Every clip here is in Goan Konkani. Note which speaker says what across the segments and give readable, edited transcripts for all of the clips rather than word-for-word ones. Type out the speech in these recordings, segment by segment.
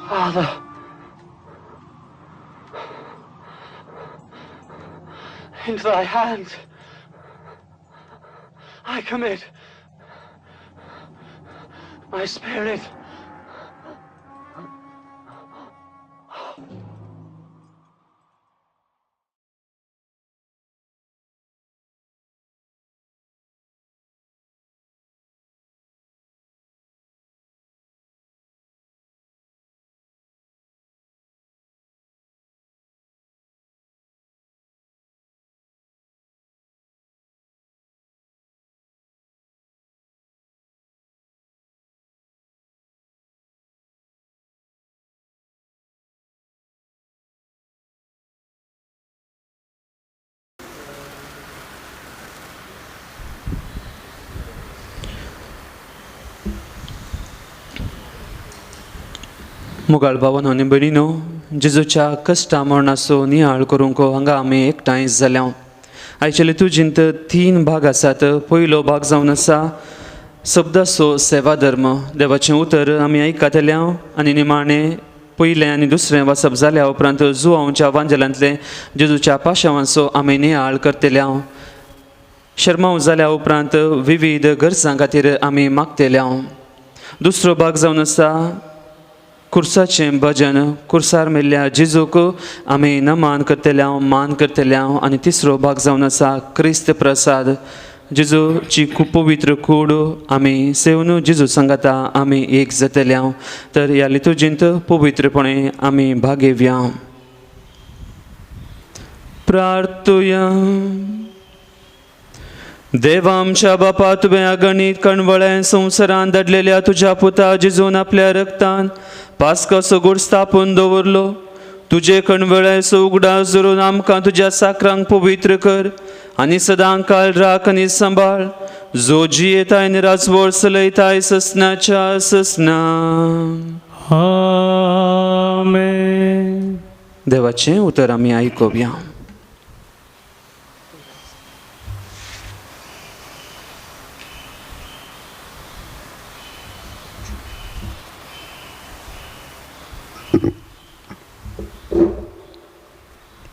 Speaker 1: Father, into thy hands I commit my spirit.
Speaker 2: मुगाळ भावानो आनी भयणीनो, जेजूच्या कश्टा मरणाचो नियाळ करूंक हांगा आमी एकठांय जाल्या. आयचे तुजींत तीन भाग आसात. पयलो भाग जावन आसा शब्दाचो सेवा धर्म. देवाचें उतर आमी आयकतले आनी निमाणें पयलें आनी दुसरें वाचप जाल्या उपरांत जुवांवच्या वांजेलांतलें जेजूच्या पाशावांचो आमी नियाळ करतले. शर्मांव जाल्या उपरांत विविध गरजां खातीर आमी मागतले. दुसरो भाग जावन आसा कुर्साचें भजन. कुर्सार मेल्ल्या जेजूक आमी नमान करतले, मान करतले. आनी तिसरो भाग जावन आसा क्रिस्त प्रसाद. जेजूची खूब पवित्र कूड आमी सेवन जेजू सांगाता आमी एक जातले. तर ह्या लितुर्जींत पवित्रपणे आमी भाग घेवया. प्रार्थुया. देवा आमच्या बापा, तुवें अगणीत कणवळ्यान संवसारान धाडलेल्या तुज्या पुता जेजून आपल्या रक्तान पास्काचो गोड स्थापून दवरलो. तुजे कणवळ्याचो उगडास धरून आमकां तुज्या साकरांक पवित्र कर आनी सदां काळ राख आनी सांबाळ, जो जियेताय आनी राजवळ चलयताय ससनाच्या ससना.
Speaker 3: आमेन.
Speaker 2: देवाचें उतर आमी आयकुया.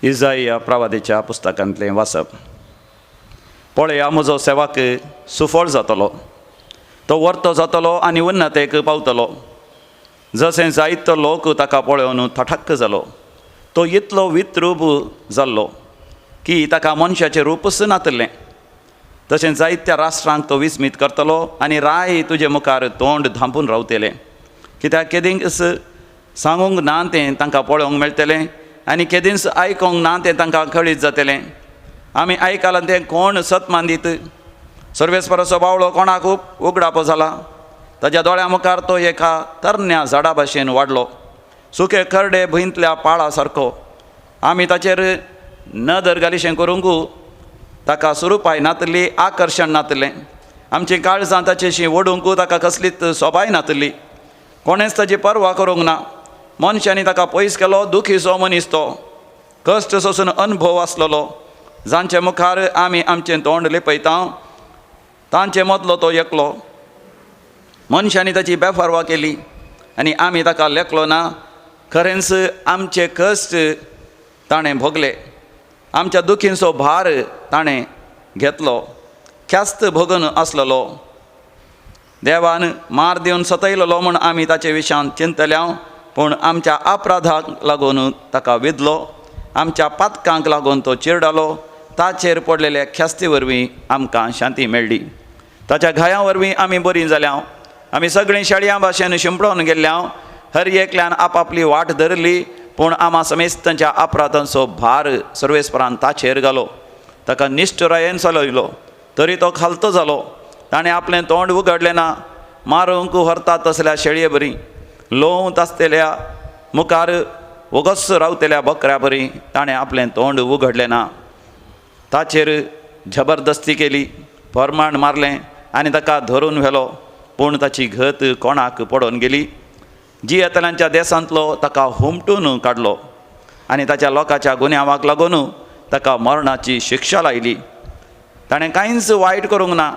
Speaker 4: इजाइया प्रवादीच्या पुस्तकांतलें वाचप. पळया म्हजो सेवाक सुफळ जातलो, तो वर्तो जातलो आनी उन्नतेक पावतलो. जशें जायतो लोक ताका पळोवन थटाक्क जालो, तो इतलो विद्रूप जाल्लो की ताका मनशाचें रूपच नातलें. तशें जायत्या राष्ट्रांक तो विस्मीत करतलो आनी राय तुजे मुखार तोंड धांपून रावतलें. कित्याक केदींच सांगूंक ना तें तांकां पळोवंक मेळटलें आनी केदींच आयकोंक ना तें तांकां कळीत जातलें. आमी आयकलां तें कोण सत मानदीत? सर्वेस्पराचो बावळो कोणाक उगडापो जाला? ताज्या दोळ्या मुखार तो एका तरण्या झाडा भाशेन वाडलो, सुके करडे भुंयतल्या पाळा सारको. आमी ताचेर नदर घालिशें करूंक ताका सुरुपाय नातली, आकर्शण नातलें. आमचीं काळजां ताचेशी ओडूंक ताका कसलीच सोबाय नातली. कोणेंच ताची पर्वा करूंक ना. मनशांनी ताका पयस केलो. दुखीचो मनीस तो, कश्ट सोसून अनुभव आसलेलो. जांचे मुखार आमी आमचें तोंड लिपयता तांचे मदलो तो एकलो. मनशांनी ताची बेफारवा केली आनी आमी ताका लेखलो ना. खरेंच आमचे कश्ट ताणें भोगले, आमच्या दुखींचो भार ताणें घेतलो, ख्यास्त भोगून आसलेलो. देवान मार दिवन सतयलेलो म्हूण आमी ताचे विशयान चिंतल्या, पूण आमच्या अपराधाक लागून ताका विदलो, आमच्या पातकांक लागून तो चिरडालो. ताचेर पडलेल्या ख्यास्ती वरवीं आमकां शांती मेळ्ळी, ताच्या घायां वरवीं आमी बरीं जाल्या. आमी सगळीं शेळयां भाशेन शिंपडोवन गेल्ल्या, हर एकल्यान आपापली वाट धरली, पूण आमा समेस्तांच्या अपराधांचो भार सर्वेस्परान ताचेर घालो। ताका निश्ठुरायेन चलयलो तरी तो खालतो जालो। ताणें आपलें तोंड उगडलें ना, मारूंक व्हरता तसल्या शेळये बरी, लोवंत आसतल्या मुखार वोगस रावतल्या बकऱ्या बरी ताणें आपलें तोंड उगडलें ना। ताचेर जबरदस्ती केली, फरमाण मारलें आनी ताका धरून व्हेलो, पूण ताची घत कोणाक पडोवन गेली। जियेतल्यांच्या देशांतलो ताका हुमटून काडलो आनी ताच्या लोकांच्या गुन्यांवाक लागून ताका मरणाची शिक्षा लायली। ताणें कांयच वायट करूंक ना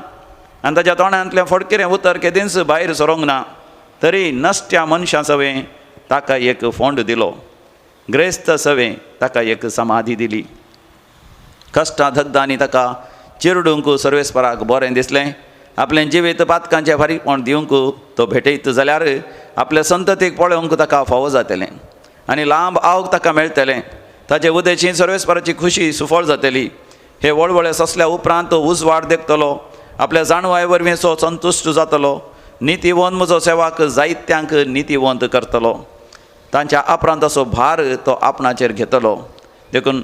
Speaker 4: आनी ताच्या तोंडांतलें फडकिरें उतर केदींच भायर सरूंक ना, तरी नश्ट्या मनशां सवें ताका एक फोंड दिलो, ग्रेस्त सवें ताका एक समाधी दिली। कश्टां धगदांनी ताका चिरडूंक सर्वेस्पराक बरें दिसलें। आपलें जिवीत पातकांचें फारीकपण दिवंक तो भेटयत जाल्यार आपले संततीक पळोवंक ताका फावो जातलें आनी लांब आवक ताका मेळटलें। ताचे उदेची सर्वेस्पराची खुशी सुफळ जातली। हे वळवळे सोंसल्या उपरांत तो उजवाड देखतलो, आपल्या जाणवाय वरवीं तो संतुश्ट जातलो। नितीवंत म्हजो सेवाक जायत्यांक नितीवंत करतलो, तांच्या अपरांताचो भार तो आपणाचेर घेतलो। देखून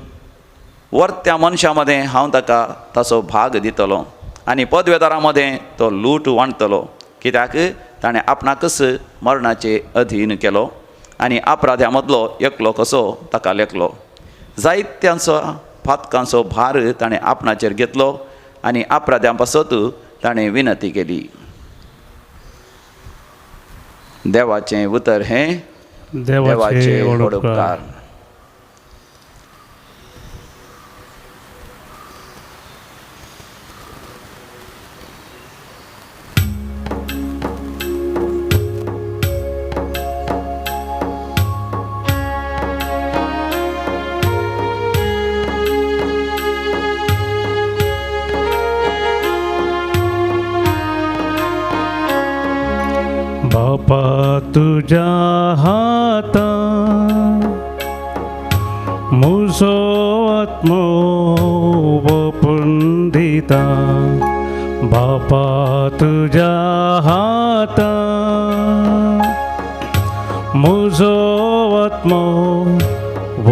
Speaker 4: वर्त्या मनशां मदें हांव ताका ताचो भाग दितलो आनी पदवेदारां मदें तो लूट वांटतलो, कित्याक ताणें आपणाकच मरणाचे अधीन केलो आनी अपराध्यां मदलो एकलो कसो ताका लेखलो। जायत्यांचो पातकांचो भार ताणें आपणाचेर घेतलो आनी अपराध्यां पासत ताणें विनंती केली। देवाचें उतर हें देवाचें व्हड उपकार।
Speaker 3: बापा तुझ्या हाता म्हजो आत्मो ओपून दिता, बापा तुझ्या हाता म्हजो आत्मो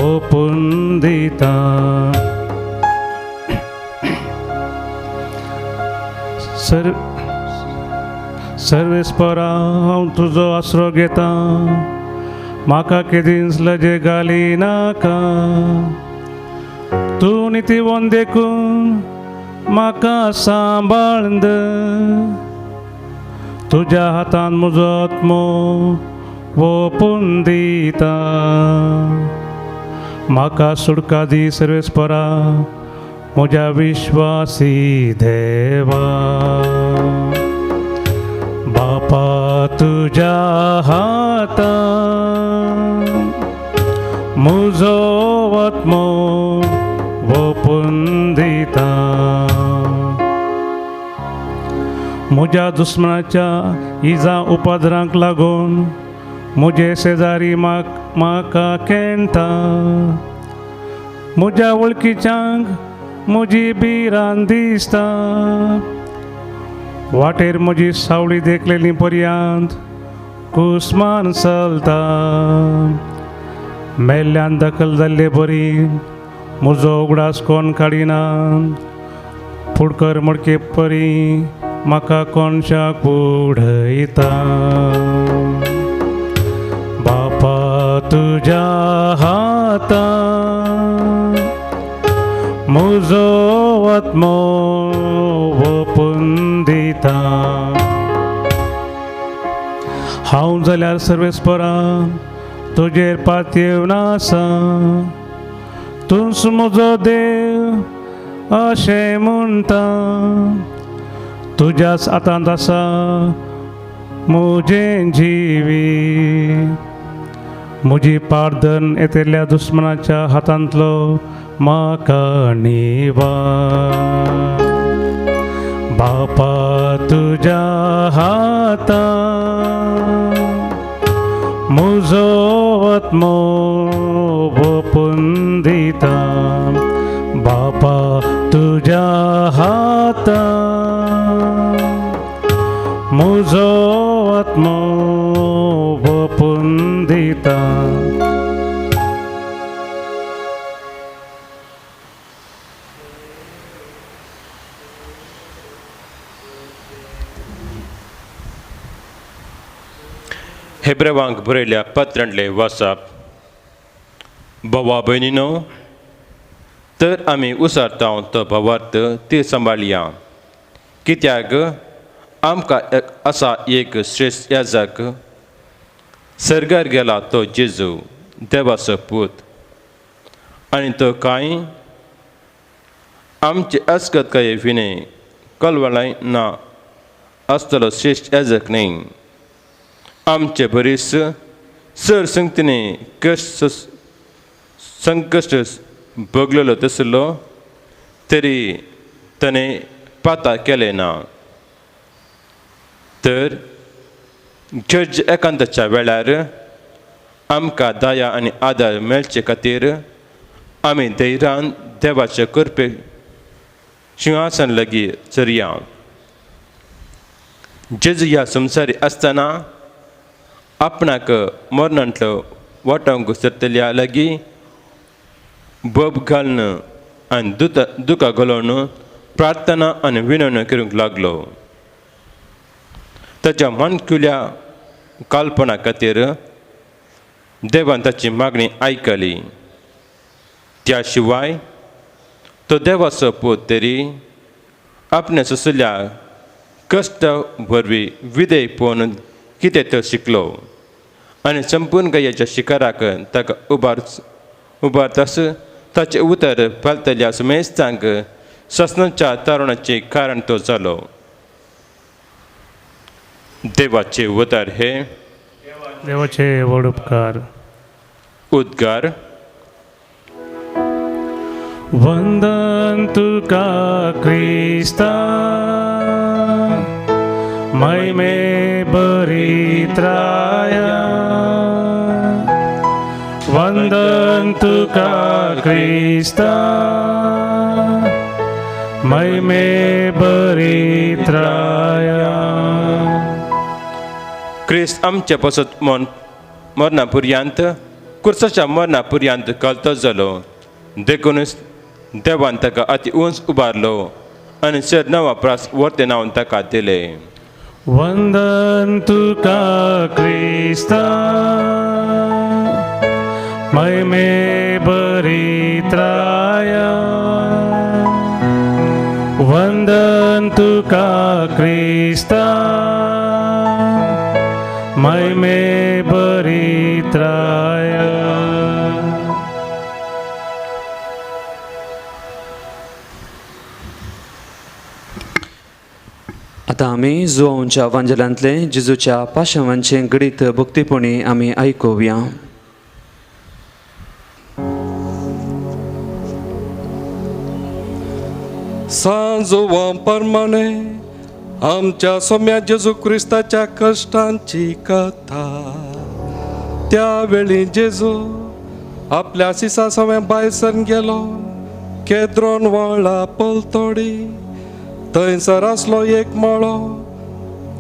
Speaker 3: ओपून दिता। सर सर्वेस्परा हांव तुजो आसरो घेता, म्हाका केदींच लजे घाली नाका। तूं नितीवंत देखून म्हाका सांबाळ, तुज्या हातान म्हजो आत्मो ओपून दिता। म्हाका सुटका दी सर्वेस्परा म्हज्या विश्वासी देवा। बापा तुझ्या हाता म्हजो आत्मो ओपून दिता। म्हज्या दुस्मनाच्या इजा उपद्रांक लागून म्हजे शेजारी म्हाका केणटा, म्हज्या वळखीच्यांक म्हजी भिरांत दिसता। वाटेर म्हजी सावळी देखलेली पर्यांत कुसमान चलता, मेल्ल्यान दखल जाल्ले बरी म्हजो उगडास कोण काडिना। फुडकर मडके परी म्हाका कोणशाक उडयता। बापा तुज्या हाता म्हजो आत्मो ओपून दिता। हांव जाल्यार सर्वेस्परा तुजेर पातयेवन आसा, तूंच म्हजो देव अशें म्हणटा। तुज्याच हातांत आसा म्हजें जिवीत, म्हजी पारधन येतल्या दुस्मनाच्या हातांतलो म्हाका निवार। बापा तुज्या हाता म्हजो आत्मो ओपून दिता, बापा तुज्या हाता म्हजो आत्मो वपून दिता.
Speaker 5: हेब्रेवांक बरयल्या पत्रांतले वाचप. भावा भयणीनो, तर आमी उसारता तो भावार्थ ती सांबाळया, कित्याक आमकां आसा एक श्रेश्ठ याजक, सर्गार गेला तो जेजू देवाचो पूत, आनी तो कांय आमचे अस्कतकाये विणे कलवलाय ना आसतलो श्रेश्ठ याजक न्हय. आमचे बरीस सर संगतीने कश्ट संकश्ट भोगलेलो तसलो तरी ताणें पाता केलें ना. तर जज एकांताच्या वेळार आमकां दया आनी आदार मेळचे खातीर आमी धैर्यान देवाचे कृपे शिंवासन लागीं चरया. जेजू ह्या संवसारी आसतना आपणाक मरणांतलो वाटावंक सोदतल्या लागीं बोब घालून आनी दुकां घालोवन प्रार्थना आनी विनवण्यो करूंक लागलो. ताच्या मानकुल्या कालपणा खातीर देवान ताची मागणी आयकली. त्या शिवाय तो देवाचो पूत तरी आपणे सोंशिल्ल्या कश्ट वरवीं विधेय पळोवन कितें तो शिकलो आनी संपूर्ण गयाच्या शिकाराक ताका उबारतास ताचें उतर पालतल्या सुमेस्तांक ससनाच्या तरुणाचें कारण तो जालो. देवाचे उतर हे
Speaker 3: देवाचे व्हड उपकार.
Speaker 5: उद्गार.
Speaker 3: वंदन तुका क्रिस्ता, महिमे बरित्राया. वंदन तुका क्रिस्ता, महिमे बरित्राया.
Speaker 5: क्रिस्त आमचे पसत मरणा पर्यंत कुर्साच्या मरणा पर्यंत कलतो जालो, देखूनच देवान ताका अति उंच उबारलो आनी सर नवा प्रास वर्ते नांव ताका दिलें.
Speaker 3: वंदन तुका क्रिस्ता, महिमे बरित्राया. वंदन तुका क्रिस्ता, महिमे बरित्राया.
Speaker 2: आतां आमी जुवांच्या वांजलांतले जेजूच्या पाशावांचें घडीत भक्तीपणी आमी आयकुया.
Speaker 6: सांजोवा प्रमाणे आमच्या सोम्या जेजू क्रिस्ताच्या कश्टांची कथा. त्यावेळी जेजू आपल्या सिसा सव्या भायर सरून गेलो केद्रोन व्हाळा पलतोडी. थंयसर आसलो एक मळो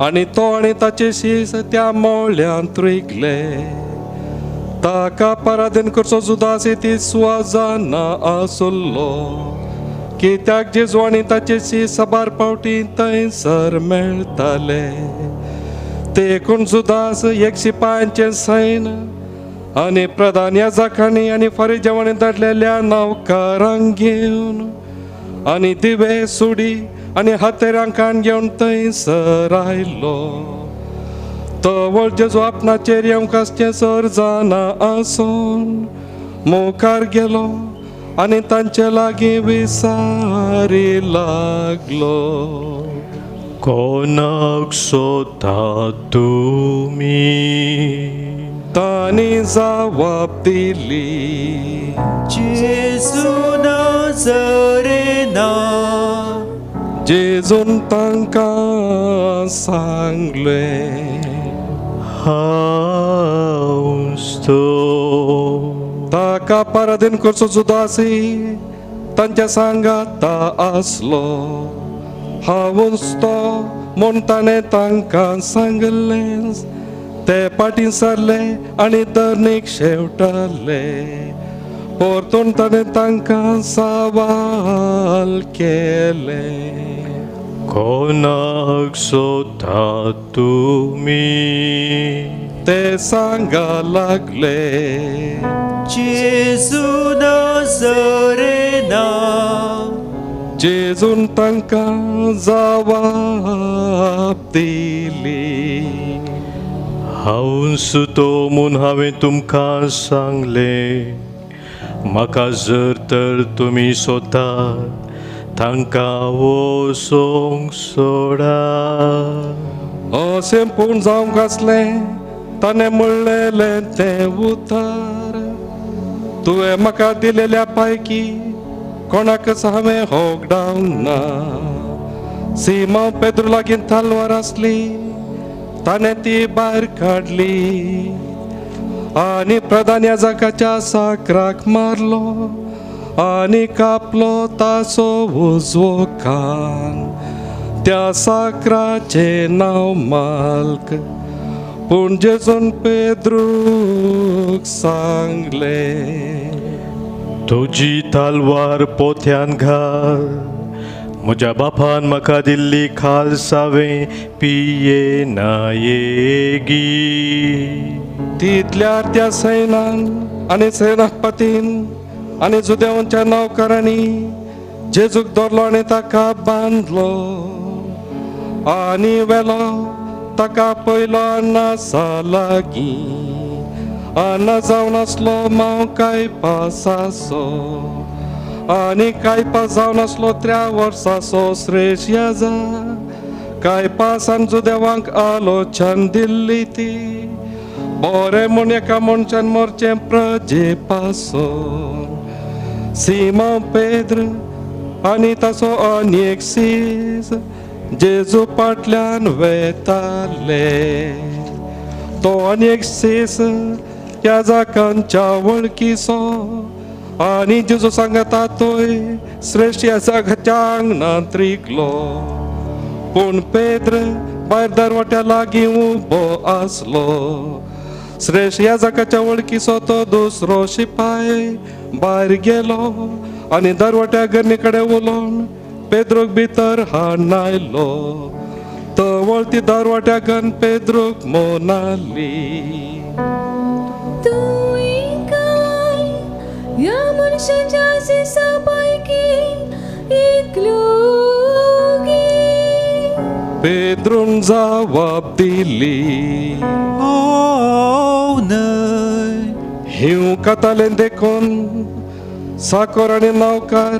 Speaker 6: आनी तो आनी ताचे शीस त्या मळ्यांत रिगले. ताका पराधीन करचो जुदास ती सुवाजाना आसलो, कित्याक जेजू आनी ताचे शीस साबार पावटी थंयसर मेळटाले. देखून जुदास एक शिपायांचें सैन आनी प्रधान याजकांनी आनी फरिजेवांनी धाडलेल्या नौकरांक घेवन आनी दिवे सुडी आनी हतेरांक कान घेवन थंयसर आयलो. तवळ जेजू आपणाचेर येवंक आसचें सर जाणा आसून मुखार गेलो आनी तांचे लागीं विसारी लागलो.
Speaker 7: कोणाक सोदता तुमी?
Speaker 6: तांणी जबाब दिली,
Speaker 7: जेजू नाझरेना.
Speaker 6: जेजून तांकां सांगलें,
Speaker 7: हांवच तो.
Speaker 6: ताका पराधीन करचो जुदासी तांच्या सांगाता आसलो. हांवच तो म्हूण ताणें तांकां सांगलें. ते पाटीं सरले आनी धरणीक शेवटले. परतून ताणें तांकां सवाल केलें,
Speaker 7: कोणाक सोदता तुमी?
Speaker 6: ते सांगा लागले,
Speaker 8: जेजू नाझरेना.
Speaker 6: जेजून तांकां जबाब दिली,
Speaker 7: हांवूच तो म्हूण हांवें तुमकां सांगलें. म्हाका जर तर तुमी सोदतात तांकां वचोंक सोडा.
Speaker 6: अशें पूण जावंक आसलें ताणें म्हणलेलें तें उतर, तुवें म्हाका दिलेल्या पैकी कोणाकच हांवें होगडावंक ना. सिमांव पेद्रू लागीं तलवार आसली, ताणें ती भायर काडली आनी प्रधान याजकाच्या साकराक मारलो आनी कापलो ताचो उजवो कान. त्या साकराचें नांव माल्क. पूण जेजून पेद्रूक सांगलें,
Speaker 7: तुजी तलवार पोथ्यान घाल. म्हज्या बापान म्हाका दिल्ली खालसावें पिये नायेगी.
Speaker 6: तितल्यार त्या सैनान आनी सेनापतीन आनी जुदेवांच्या नौकरांनी जेजूक धरलो आनी ताका बांदलो आनी व्हेलो ताका पयलो अनासा लागीं. अना जावन आसलो मांव कायपासाचो आनी कायपास जावन आसलो 3 वर्सांचो श्रेश याजक. कायपासान जुदेवांक आलोचन दिल्ली ती बरें म्हूण एका मनशान मरचें प्रजे पासून. सिमांव पेद्र आनी ताचो आनी एक सीस जेजू फाटल्यान वेताले. तो आनी एक सीस याजकांच्या वळखीचो आनी जेजू सांगता तोय श्रेश्ठ याजकाच्या आंगणांत रिगलो. पूण पेद्र भायर दरवट्या लागीं उबो आसलो. श्रेश्ठ याजकाच्या वळखीचो तो दुसरो शिपाय भायर गेलो आनी दरवट्या गरणी कडेन उलोवन पेद्रूक भितर हाडून आयलो. तवळ ती दरवट्या गन पेद्रूक मोनाली,
Speaker 9: तुवें काय ह्या मनशाच्या सिसा पैकी एकलो गे?
Speaker 6: पेद्रून जबाब दिली,
Speaker 8: हांव न्हय.
Speaker 6: हिंव कतालें देखून साकोर आनी नौकर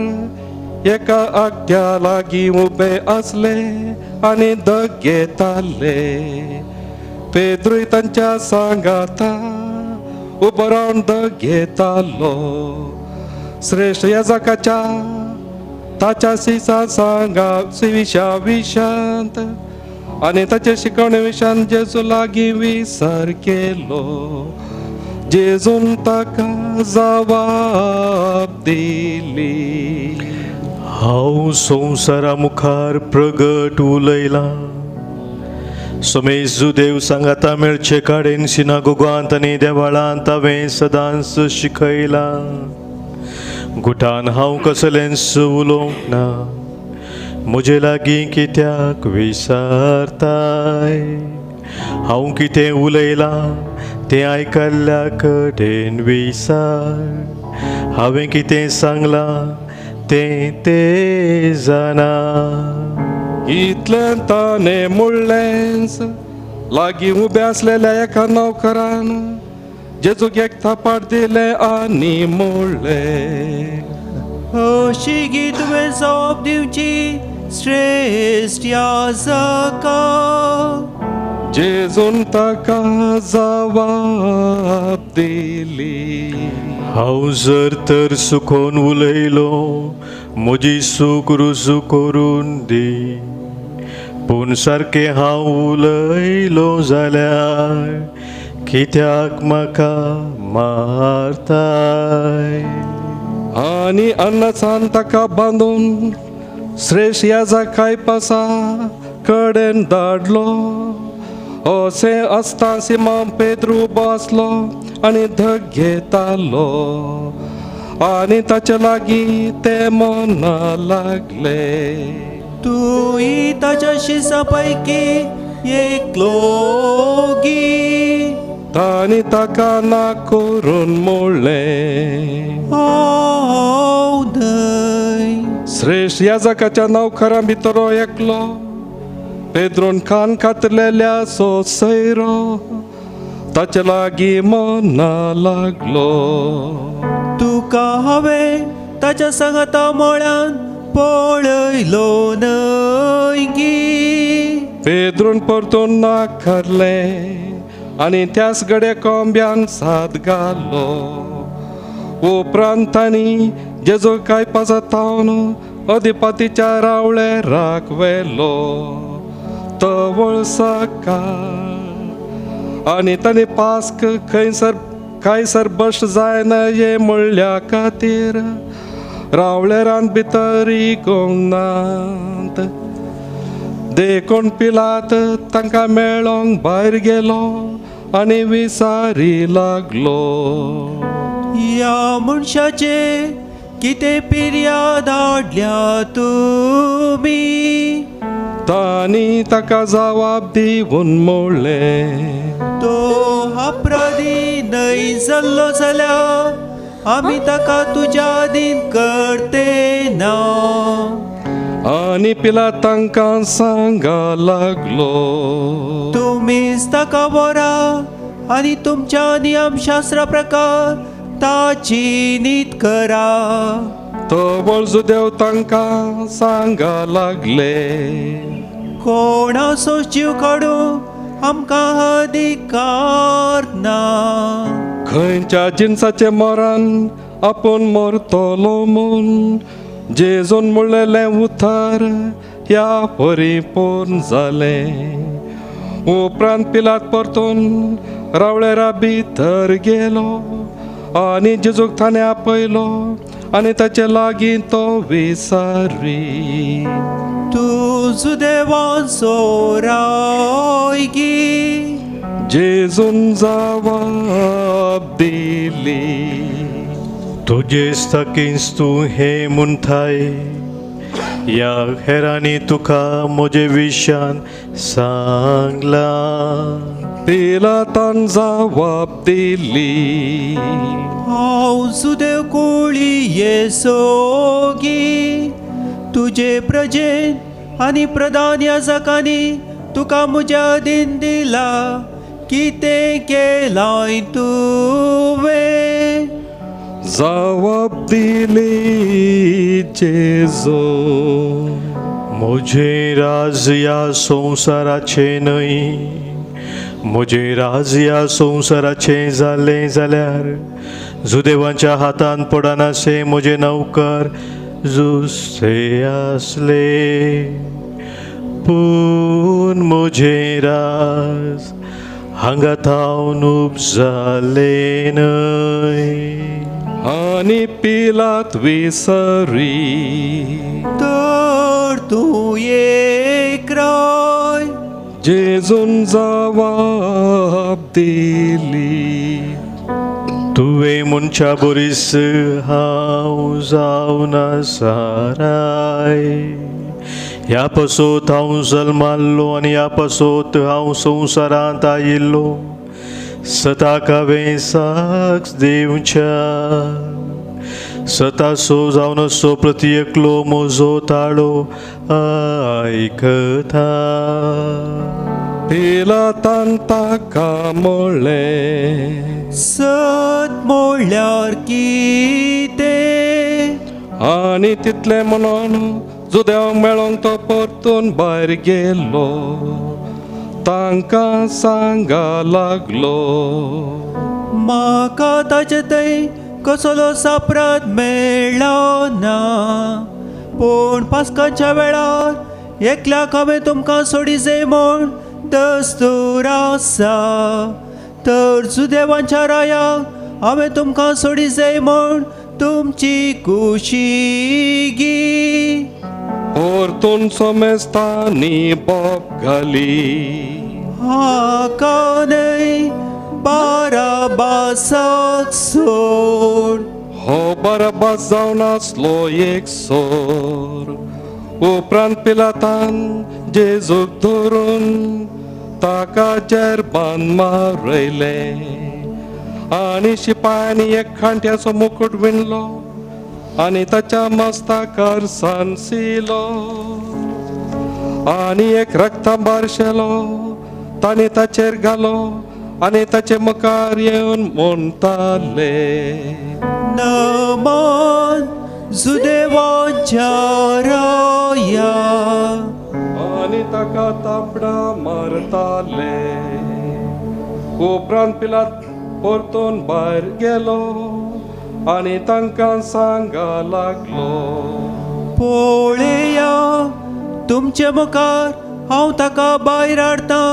Speaker 6: एका आगट्या लागीं उबे आसले आनी दग घेताले. पेद्रूय तांच्या सांगाता उबो रावन दग घेतालो. श्रेश्ठ याजकाच्या ताच्या सिसा सांगा विशा विशांत आनी ताचे शिकवणे विशांत जेजू लागीं विसर केलो. जेजून ताका जबाब दिली,
Speaker 7: हांव संवसारा मुखार प्रगट उलयलां. समेज जुदेव सांगाता मेळचे कडेन सिनागोगांत आनी देवळांत हांवें सदांच शिकयलां. गुटान हांव कसलेंच उलोवंक ना. म्हजे लागीं कित्याक विचारताय? हांव कितें उलयलां तें आयकल्ल्या कडेन विचार. हांवें कितें सांगलां तें ते जाणा.
Speaker 6: इतलें ताणें म्हणलेंच लागीं उबे आसलेल्या एका नौकरान जेजूक एक थापाट दिलें आनी म्हणलें,
Speaker 8: अशी गी तुवें जबाब दिवची श्रेश्ठ याजका.
Speaker 6: जेजून ताका जबाब दिली,
Speaker 7: हांव जर तर सुकोन उलयलो म्हजी सूक रुजू करून दी. पूण सारकें हांव उलयलो जाल्यार कित्याक म्हाका मारताय?
Speaker 6: आनी अन्नसान ताका बांदून श्रेश्ठ याजक कायपासा कडेन धाडलो. अशें आसता सिमांव पेद्रू बसलो आनी धग घेतालो आनी ताचे लागीं ते मना लागले.
Speaker 8: तूं ताच्या शिसा पैकी एकलो गी?
Speaker 6: तांणी ताका ना करून म्हणलें.
Speaker 8: हांव न्हय.
Speaker 6: श्रेश्ठ याजकाच्या नवखरां भितर एकलो पेद्रून कान कातलेल्या सो सैरो ताचे लागीं मना लागलो.
Speaker 8: तुका हांवें ताच्या सांगाता मळ्यान पळयलो न्हय गी?
Speaker 6: पेद्रून परतून नाकारलें आनी त्याच गड्या कोंब्यान साद घालो. उपरांत तांणी जेजू कायपासा थावन अधिपतीच्या रावळेराक व्हेलो तवळ सकाळ आनी तांणी पास्क खंयसर कांयसर बश जायना ये म्हणल्या खातीर रावळेरान भितर इगोंक नात. देखून पिलात तांकां मेळोंक भायर गेलो आनी विसारी लागलो.
Speaker 8: ह्या मनशाचे कितें पिर्याद हाडल्या तुमी?
Speaker 6: तांणी ताका जवाब दिवन म्हणलें.
Speaker 8: तो अपराधी न्हय जाल्लो जाल्यार आमी ताका तुज्या अधीन करते ना.
Speaker 6: आनी पिलात तांकां सांगा लागलो.
Speaker 8: तुमीच ताका व्हरा आनी तुमच्या नियमशास्त्रा प्रकार ताची नीत करा.
Speaker 6: तवळ जुदेव तांकां सांगा लागले.
Speaker 8: कोणाचो जीव काडूंक आमकां अधिकार ना.
Speaker 6: खंयच्या जिनसाचें मरण आपूण मरतलो म्हूण जेजून म्हणलेलें उतर ह्या परी पूर्ण जालें. उपरांत पिलात परतून रावळेरा भितर गेलो आनी जेजूक ताणें आपयलो आनी ताचे लागीं तो विसारी.
Speaker 8: तूं जुदेवांचो राय गी?
Speaker 6: जेजून जवाब दिली.
Speaker 7: तुजेच ताकींच तूं हें म्हणटाय ह्या हेरांनी तुका म्हजे विशयान सांगलां.
Speaker 6: पिलातान जवाब दिली.
Speaker 8: हांव जुदेव कुळी येसोगी? तुजे प्रजेन आनी प्रधान याजकांनी तुका म्हज्या अधीन दिला. कितें केलां तुवें?
Speaker 6: जवाब दिली जेजून.
Speaker 7: म्हजें राज ह्या संवसाराचें न्हय. म्हजें राज ह्या संवसाराचें जालें जाल्यार जुदेवांच्या हातान पडनाशें म्हजे नवकर जुसे आसले. पूण म्हजें राज हांगा थावन उपजालें न्हय.
Speaker 6: आनी पिलात विसरी.
Speaker 8: तर तूं एक राय?
Speaker 6: जेजून जवाब दिली.
Speaker 7: तुवें मनशा बरीस हांव जावन आसा राय. ह्या पासत हांव जल्माल्लो आनी ह्या पासत हांव संवसारांत आयिल्लो. सताक हांवें साक्ष दिवच्या सतासो जावन असो प्रती एकलो म्हजो ताळो आयकता.
Speaker 6: पिलातान ताका म्हणलें.
Speaker 8: सत म्हणल्यार कितें?
Speaker 6: आनी तितलें म्हणून जुदेवांक मेळोंक तो परतून भायर गेलो. तांकां सांगा लागलो.
Speaker 8: म्हाका ताचे थंय कसलोच अपराध मेळ्ळो ना. पूण पास्काच्या वेळार एकल्याक हांवें तुमकां सोडिजे म्हूण दस्तूर आसा. तर जुदेवांच्या रायाक हांवें तुमकां सोडिजे म्हूण तुमची खुशी गी?
Speaker 6: परतून सोमेस्तांनी बोब घाली।
Speaker 8: हाका न्हय बाराबासाक सोड।
Speaker 6: हो बाराबास जावन आसलो एक सोर। उपरांत पिलातान जेजूक धरून ताका जेरबान मारयलें आनी शिपायांनी एक खांट्याचो मुकूट विणलो आनी ताच्या मस्ताकार सांसिलो आनी एक रक्तांबार शेलो ताणें ताचेर घालो आनी ताचे मुखार येवन म्हणटाले,
Speaker 8: नमन जुदेवाच्या राया।
Speaker 6: आनी ताका तापडां मारताले। उपरांत पिलात परतून भायर गेलो आनी तांकां सांगा लागलो,
Speaker 8: पळया तुमचे मुखार हांव ताका भायर हाडटा,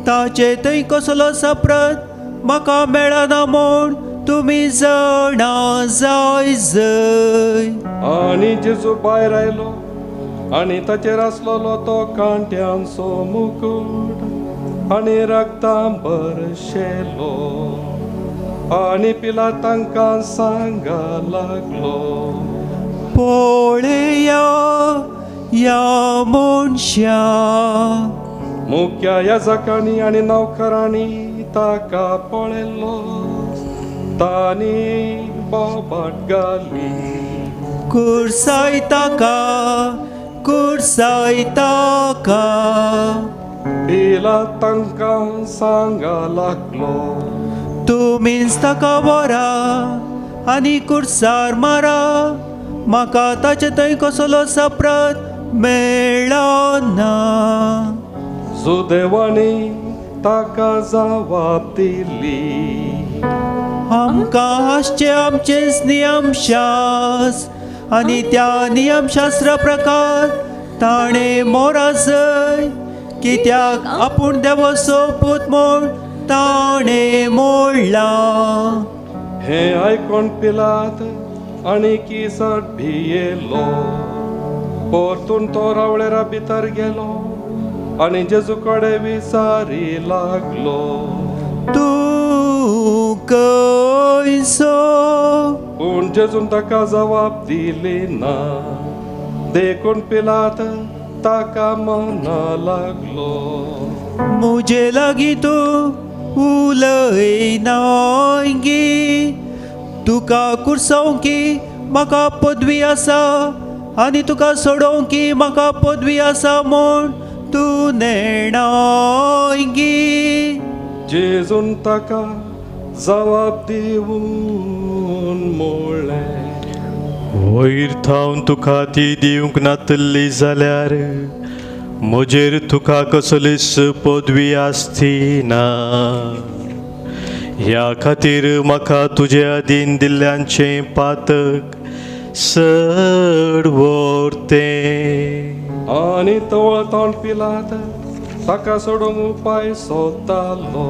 Speaker 8: ताचे थंय कसलो सप्रत म्हाका मेळना म्हूण तुमी जाणा जाय जय।
Speaker 6: आनी जेजू भायर आयलो आनी ताचेर आसलेलो तो कांट्यांचो मुकूट आनी रक्तांबर शेलो आनी पिलात तांकां सांगा लागलो,
Speaker 8: पळया ह्या मनशा।
Speaker 6: मुख्या याजकांनी आनी नोकरांनी ताका पळयलो, तांणी बोबाट घाली,
Speaker 8: कुर्साय ताका, कुर्साय ताका।
Speaker 6: पिलात तांकां सांगा लागलो,
Speaker 8: तुमीच ताका व्हरा आनी कुर्सार मारा, म्हाका ताचे थंय कसलो सप्रत मेळना।
Speaker 6: सुदैवानी ताका जवाब दिली,
Speaker 8: आमकां आसचे आमचेच नियमशास्त्र आनी त्या नियमशास्त्रा प्रकार ताणें मोरासय, कित्याक आपूण देवाचो पूत म्हूण ताणें मोडलां।
Speaker 6: हें आयकून पिलात आनी किसट भियेलो। परतून तो रावळेरा भितर गेलो आनी जेजू कडेन विचारी लागलो,
Speaker 8: तूं खंयचो?
Speaker 6: पूण जेजून ताका जवाब दिली ना। देखून पिलात ताका म्हणा लागलो,
Speaker 8: म्हजे लागीं तूं उलयनाय गी, तुका कुर्सोवंक म्हाका पदवी आसा आनी तुका सोडोवंक म्हाका पदवी आसा म्हूण तूं नेणाय गी।
Speaker 6: जेजून ताका जवाब दिवन म्हणलें,
Speaker 7: वयर थावन तुका ती दिवंक नातल्ली जाल्यार म्हजेर तुका कसलीच पदवी आसती ना। ह्या खातीर म्हाका तुजे अधीन दिल्ल्यांचें पातक चड व्हरतें।
Speaker 6: आनी तवळ तोंड पिलात ताका सोडूंक उपाय सोदतालो,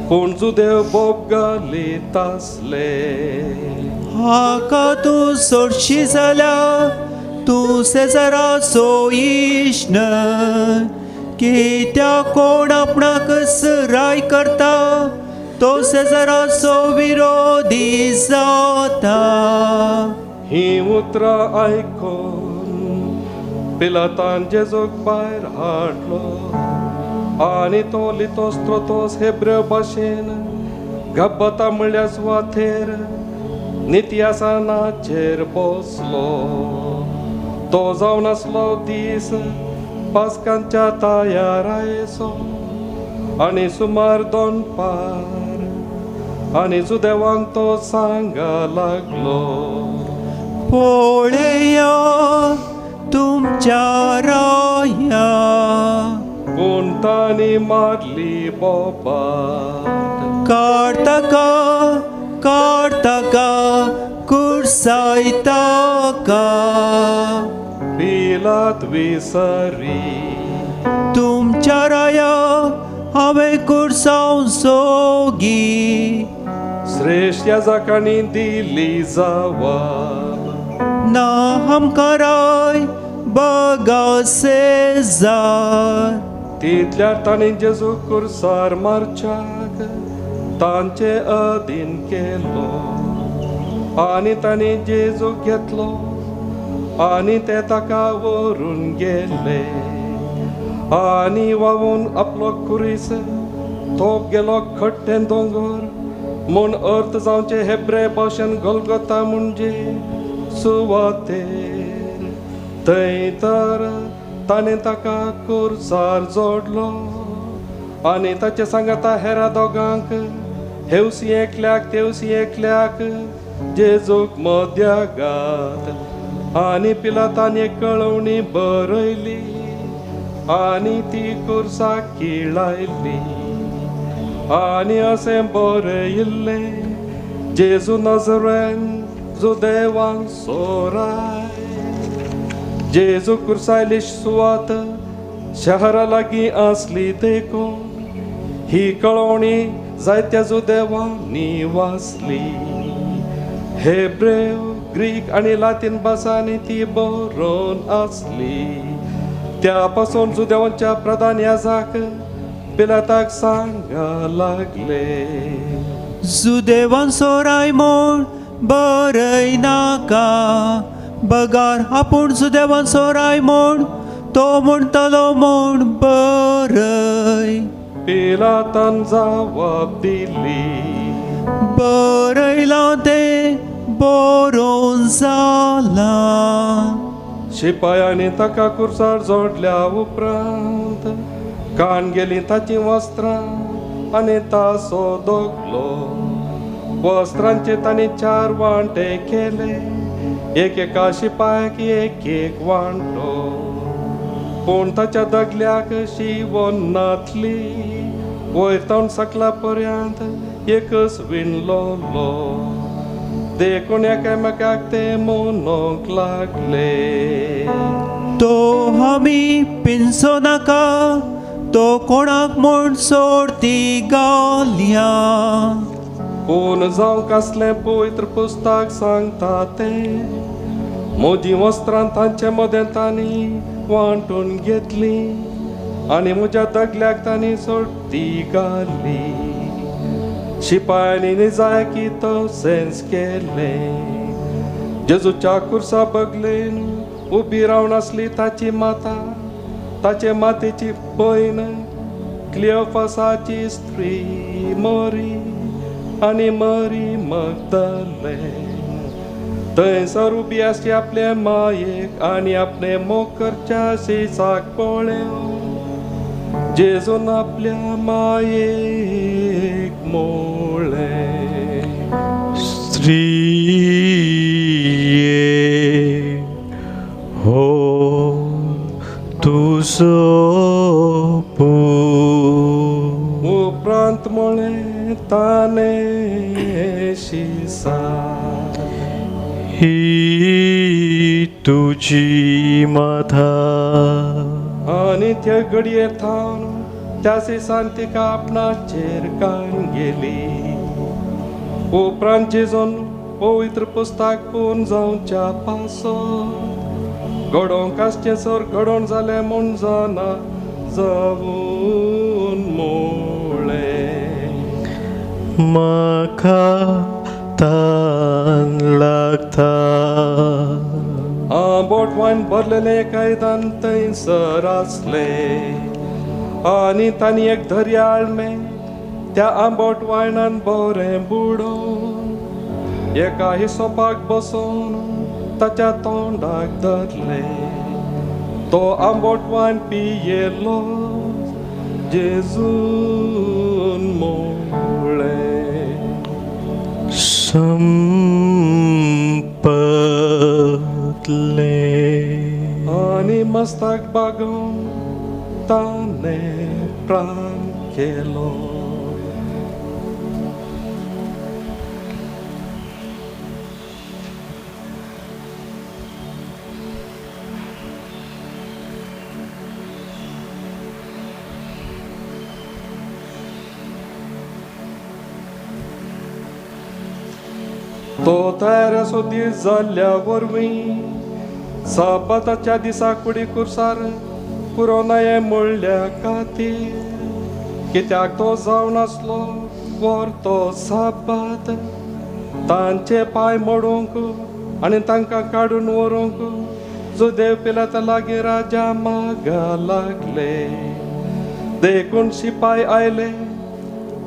Speaker 6: पूण जुदेव बोब घालीत आसले।
Speaker 8: हाका तूं सोडशी जाल्यार तूं सेजाराचो इश्ट न्हय, कित्याक कोण आपणाक सराय करता तो सेजाराचो विरोधी जाता।
Speaker 6: हीं उतरां आयकून पिलातान जेजूक भायर हाडलो आनी तो लितोस्त्रोतोस हेब्रेव भाशेन गब्बता म्हणल्यार सुवातेर नित्यासनाचेर बसलो। तो जावन आसलो दीस पास्कांच्या तयारायेचो आनी सुमार दनपार आनी जुदेवांक तो सांगा लागलो,
Speaker 8: पळया तुमच्या राया।
Speaker 6: पूण तांणी मारली बोबाट,
Speaker 8: काड ताका, काड ताका, कुर्साय ताका।
Speaker 6: पिलात विसरी,
Speaker 8: तुमच्या राया हांवें कुर्सावचो गी।
Speaker 6: श्रेश्ठ याजकांनी दिली जवाब,
Speaker 8: ना आमकां राय बगा सेजार.
Speaker 6: तितल्यार तांणी जेजू कुर्सार मारच्याक तांचे अधीन केलो आनी तांणी जेजूक घेतलो आनी ते ताका व्हरून गेले आनी व्हांवून आपलो खुरीस तो गेलो खट्टें दोंगर म्हूण अर्थ जावचे हेब्रे भाशेन गोलगोता म्हणजे सुवातेर. थंय तर ताणें ताका कुर्सार जोडलो आनी ताचे सांगाता हेरा दोगांक हेवशी एकल्याक तेवशी एकल्याक जेजूक मद्यागात. आनी पिलातान एक कळवणी बरयली आनी ती कुर्साक किळायली आनी अशें बरयिल्लें, जेजू नजरेन जुदेवान सोराय. जेजू कुर्सायली सुवात शहरा लागीं आसली देखून ही कळवणी जायत्या जुदेवांनी वाचली. हेब्रेव, ग्रीक आनी लातीन भासांनी ती बरोवन आसली. त्या पासून जुदेवांच्या प्रधान याजाक पिलाताक सांगा लागले,
Speaker 8: जुदेवान सोराय म्हूण बरय नाका, बगार आपूण जुदेवान सोराय म्हूण तो म्हणटलो म्हूण बरय.
Speaker 6: पिलातान जबाब दिली,
Speaker 8: बरयलां तें बरोवन जालां.
Speaker 6: शिपायांनी ताका कुर्सार जोडल्या उपरांत कान गेली ताचीं वस्त्रां आनी तासो दोगलो. वस्त्रांचे तांणी 4 वांटे केले, एकेका शिपायाक एक एक वांटो. पूण ताच्या दगल्याक शिवोन नातली, वयर तावन सकला पर्यंत एकच विणलोलो. देखून एकामेकाक ते म्हणूंक लागले,
Speaker 8: तो आमी पिनसो नाका, तो कोणाक म्हूण सोडती घालया.
Speaker 6: पूण जावंक आसलें पवित्र पुस्तक सांगता तें, म्हजीं वस्त्रां तांचे मदें तांणी वांटून घेतली आनी म्हज्या दगल्याक तांणी सोडती घाली. शिपायांनी निजायकी तशेंच केलें. जेजूच्या कुर्सा बगलेन उबी रावन आसली ताची माता, ताचे मातेची भयण, क्लियोफासाची स्त्री मरी आनी मरी मगदलेन. थंयसर उबी आसली आपले मायेक आनी आपले मोग करच्या शिसाक पळेवन जेजून आपल्या मायेक मोळें,
Speaker 7: स्त्रिये हो तुजो पूत.
Speaker 6: उपरांत म्हळें ताणें शिसा,
Speaker 7: ही तुजी माता.
Speaker 6: आनी ते घडये थावन त्या शिसान तिका आपणाचेर कान गेली. उपरांत जेजून पवित्र पुस्तक पूर्ण जावच्या पासत घडोवंक आसचें सर घडोवन जालें म्हूण जाणा जावन मोळें,
Speaker 7: म्हाका तान लागता.
Speaker 6: आंबट वायन भरलेलें कायदान थंयसर आसलें आनी तांणी एक दर्या आळमें त्या आंबट वायनान बरें बुडोवन एका हिसोपाक बसोवन ताच्या तोंडाक धरलें. तो आंबट वायन पियेलो. जेजून मोळें,
Speaker 7: संपतलें.
Speaker 6: आनी मस्ताक बागोवन ताणें प्राण केलो. तो तयार आसो दीस जाल्ल्या वरवीं साबाताच्या दिसा कुडी कुर्सार पुरोनाये म्हणल्या खातीर कित्याक तो जावन आसलो व्हर तो साबात तांचे पांय मोडूंक आनी तांकां काडून व्हरूंक जुदेव पिलाता लागीं राजा मागा लागले. देखून शिपाय आयले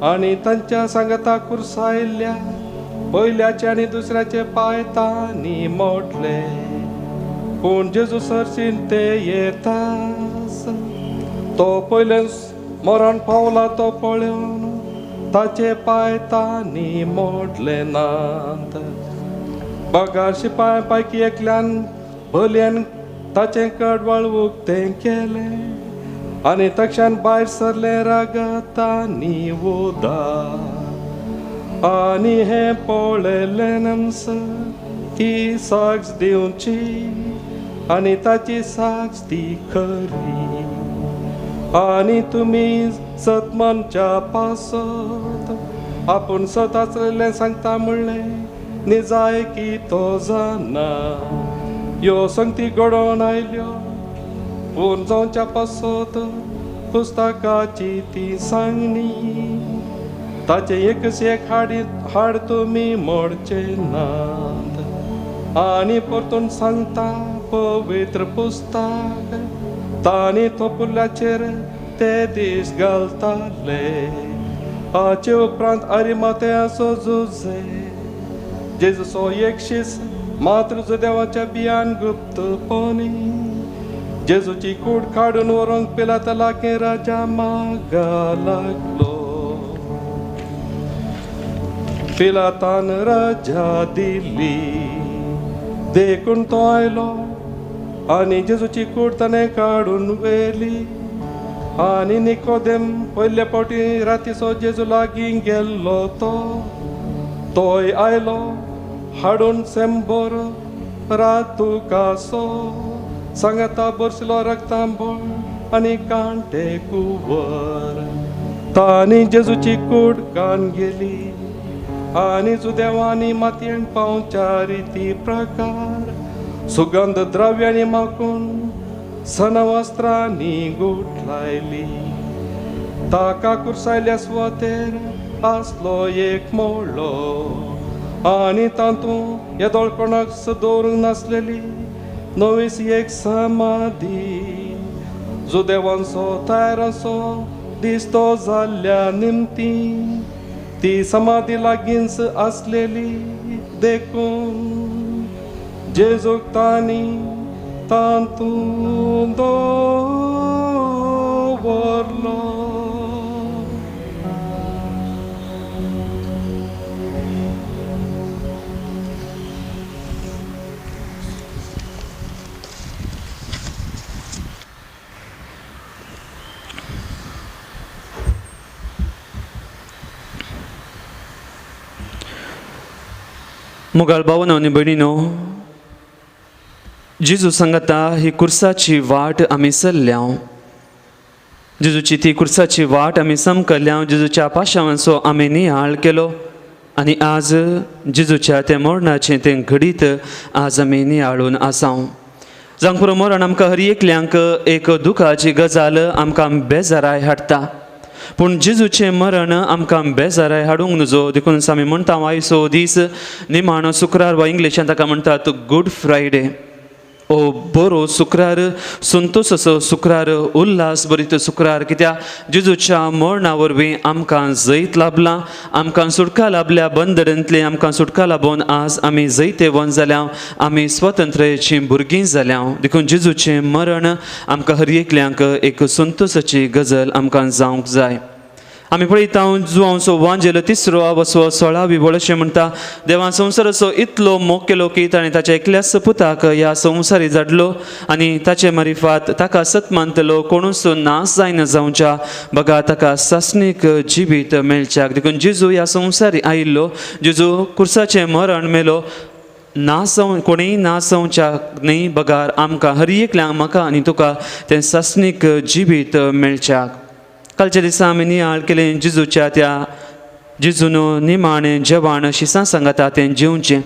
Speaker 6: आनी तांच्या सांगाता कुर्सायल्ल्या पयल्याचे आनी दुसऱ्याचे पांय तांणी मोडले. पूण जेजू सरशीन ते येतास तो पयलें मरण पावला तो पळोवन ताचे पांय तांणी मोडले नात. बगार शिपाय पैकी एकल्यान बलयान ताचें कडवळ उक्तें केलें आनी तक्षान भायर सरलें रागत आनी उदक. आनी हें पळयलें ती साक्ष दिवची आनी ताची साक्ष ती खरी. आनी तुमी सतमनच्या पासत आपूण सत आसलें सांगता म्हणलें निजाय की तो जाणा. ह्यो संगती घडोवन आयल्यो पूण जावच्या पासत पुस्तकाची ती सांगणी ताचें एकच एक हाड तुमी मोडचे नात. आनी परतून सांगता पवित्र पुस्तक तांणी थोपुल्ल्याचेर ते दीस घालताले. हाचे उपरांत अरिमाथेयाचो जुझे जेजूचो एक शीस मात्र जुदेवाच्या बियान गुप्तपणी जेजूची कूड काडून व्हरूंक पिलाता लागीं राजा मागा लागलो. पिलातान राजा दिली देखून तो आयलो आनी जेजूची कूड ताणें काडून व्हेली. आनी निकोदेम पयले फावटी रातीचो जेजू लागीं गेल्लो तो तोय आयलो हाडून सेंबर रातुकासो सांगाता बरसलो रक्तांबळ आनी कांटे कुवर. तांणी जेजूची कूड कान गेली आनी जुदेवांनी मातयेन पावच्या रिती प्रकार सुगंध द्रव्यांनी माकून सनवस्त्रांनी गुठलायली. ताका कुर्सायल्या सुवातेर आसलो एक मोडलो आनी तातूंत येदोळ कोणाक दवरूंक नासलेली नवीच एक समाधी. जुदेवांचो तयारांचो दीस तो जाल्ल्या निमती ती समाधी लागींच आसलेली. देखून जेजूक तांणी तातूंत दवरलो.
Speaker 2: मोगाळ भावानो आनी भयणीनो, जेजू सांगता ही कुर्साची वाट आमी चल्ल्या. जेजूची ती कुर्साची वाट आमी समकल्या. जेजूच्या पाशावांचो आमी नियाळ केलो आनी आज जेजूच्या तें मरणाचें तें घडीत आज आमी नियाळून आसा. जावंक पुरो मरण आमकां हर एकल्यांक एक दुखाची गजाल आमकां बेजाराय हाडटा, पूण जेजूचें मरण आमकां बेजाराय हाडूंक नजो. देखून आमी म्हणटा आयचो दीस निमाणो शुक्रार वा इंग्लिशान ताका म्हणटात गूड फ्रायडे. ओ बरो शुक्रार, संतोश असो शुक्रार, उल्हास भरीत शुक्रार. कित्याक जेजूच्या मरणा वरवीं आमकां जैत लाभलां, आमकां सुटका लाभल्या बंदरेंतली आमकां सुटका लाबोवन आज आमी जैतेवंत जाल्या, आमी स्वतंत्रयेचीं भुरगीं जाल्या. देखून जेजूचें मरण आमकां हर एकल्यांक एक संतोशाची गजल आमकां जावंक जाय. आमी पळयता जुवांचो वांजेल तिसरो वसो 16वी वळ अशें म्हणटा, देवान संवसाराचो इतलो मोग केलो की ताणें ताच्या एकल्याच पुताक ह्या संवसारी धाडलो आनी ताचे मारिफात ताका सत मानतलो कोणूच नाश जायना जावच्या बगा ताका सासणीक जिवीत मेळच्याक. देखून जेजू ह्या संवसारी आयिल्लो, जेजू कुर्साचें मरण मेलो ना जावन कोणीय ना जावच्याक न्ही बगार आमकां हर एकल्यांक म्हाका आनी तुका तें सासणीक जिवीत मेळच्याक. कालच्या दिसा आमी नियाळ केलें जेजूच्या त्या जेजून निमाणें जेवण शिसां सांगाता तें जेवचें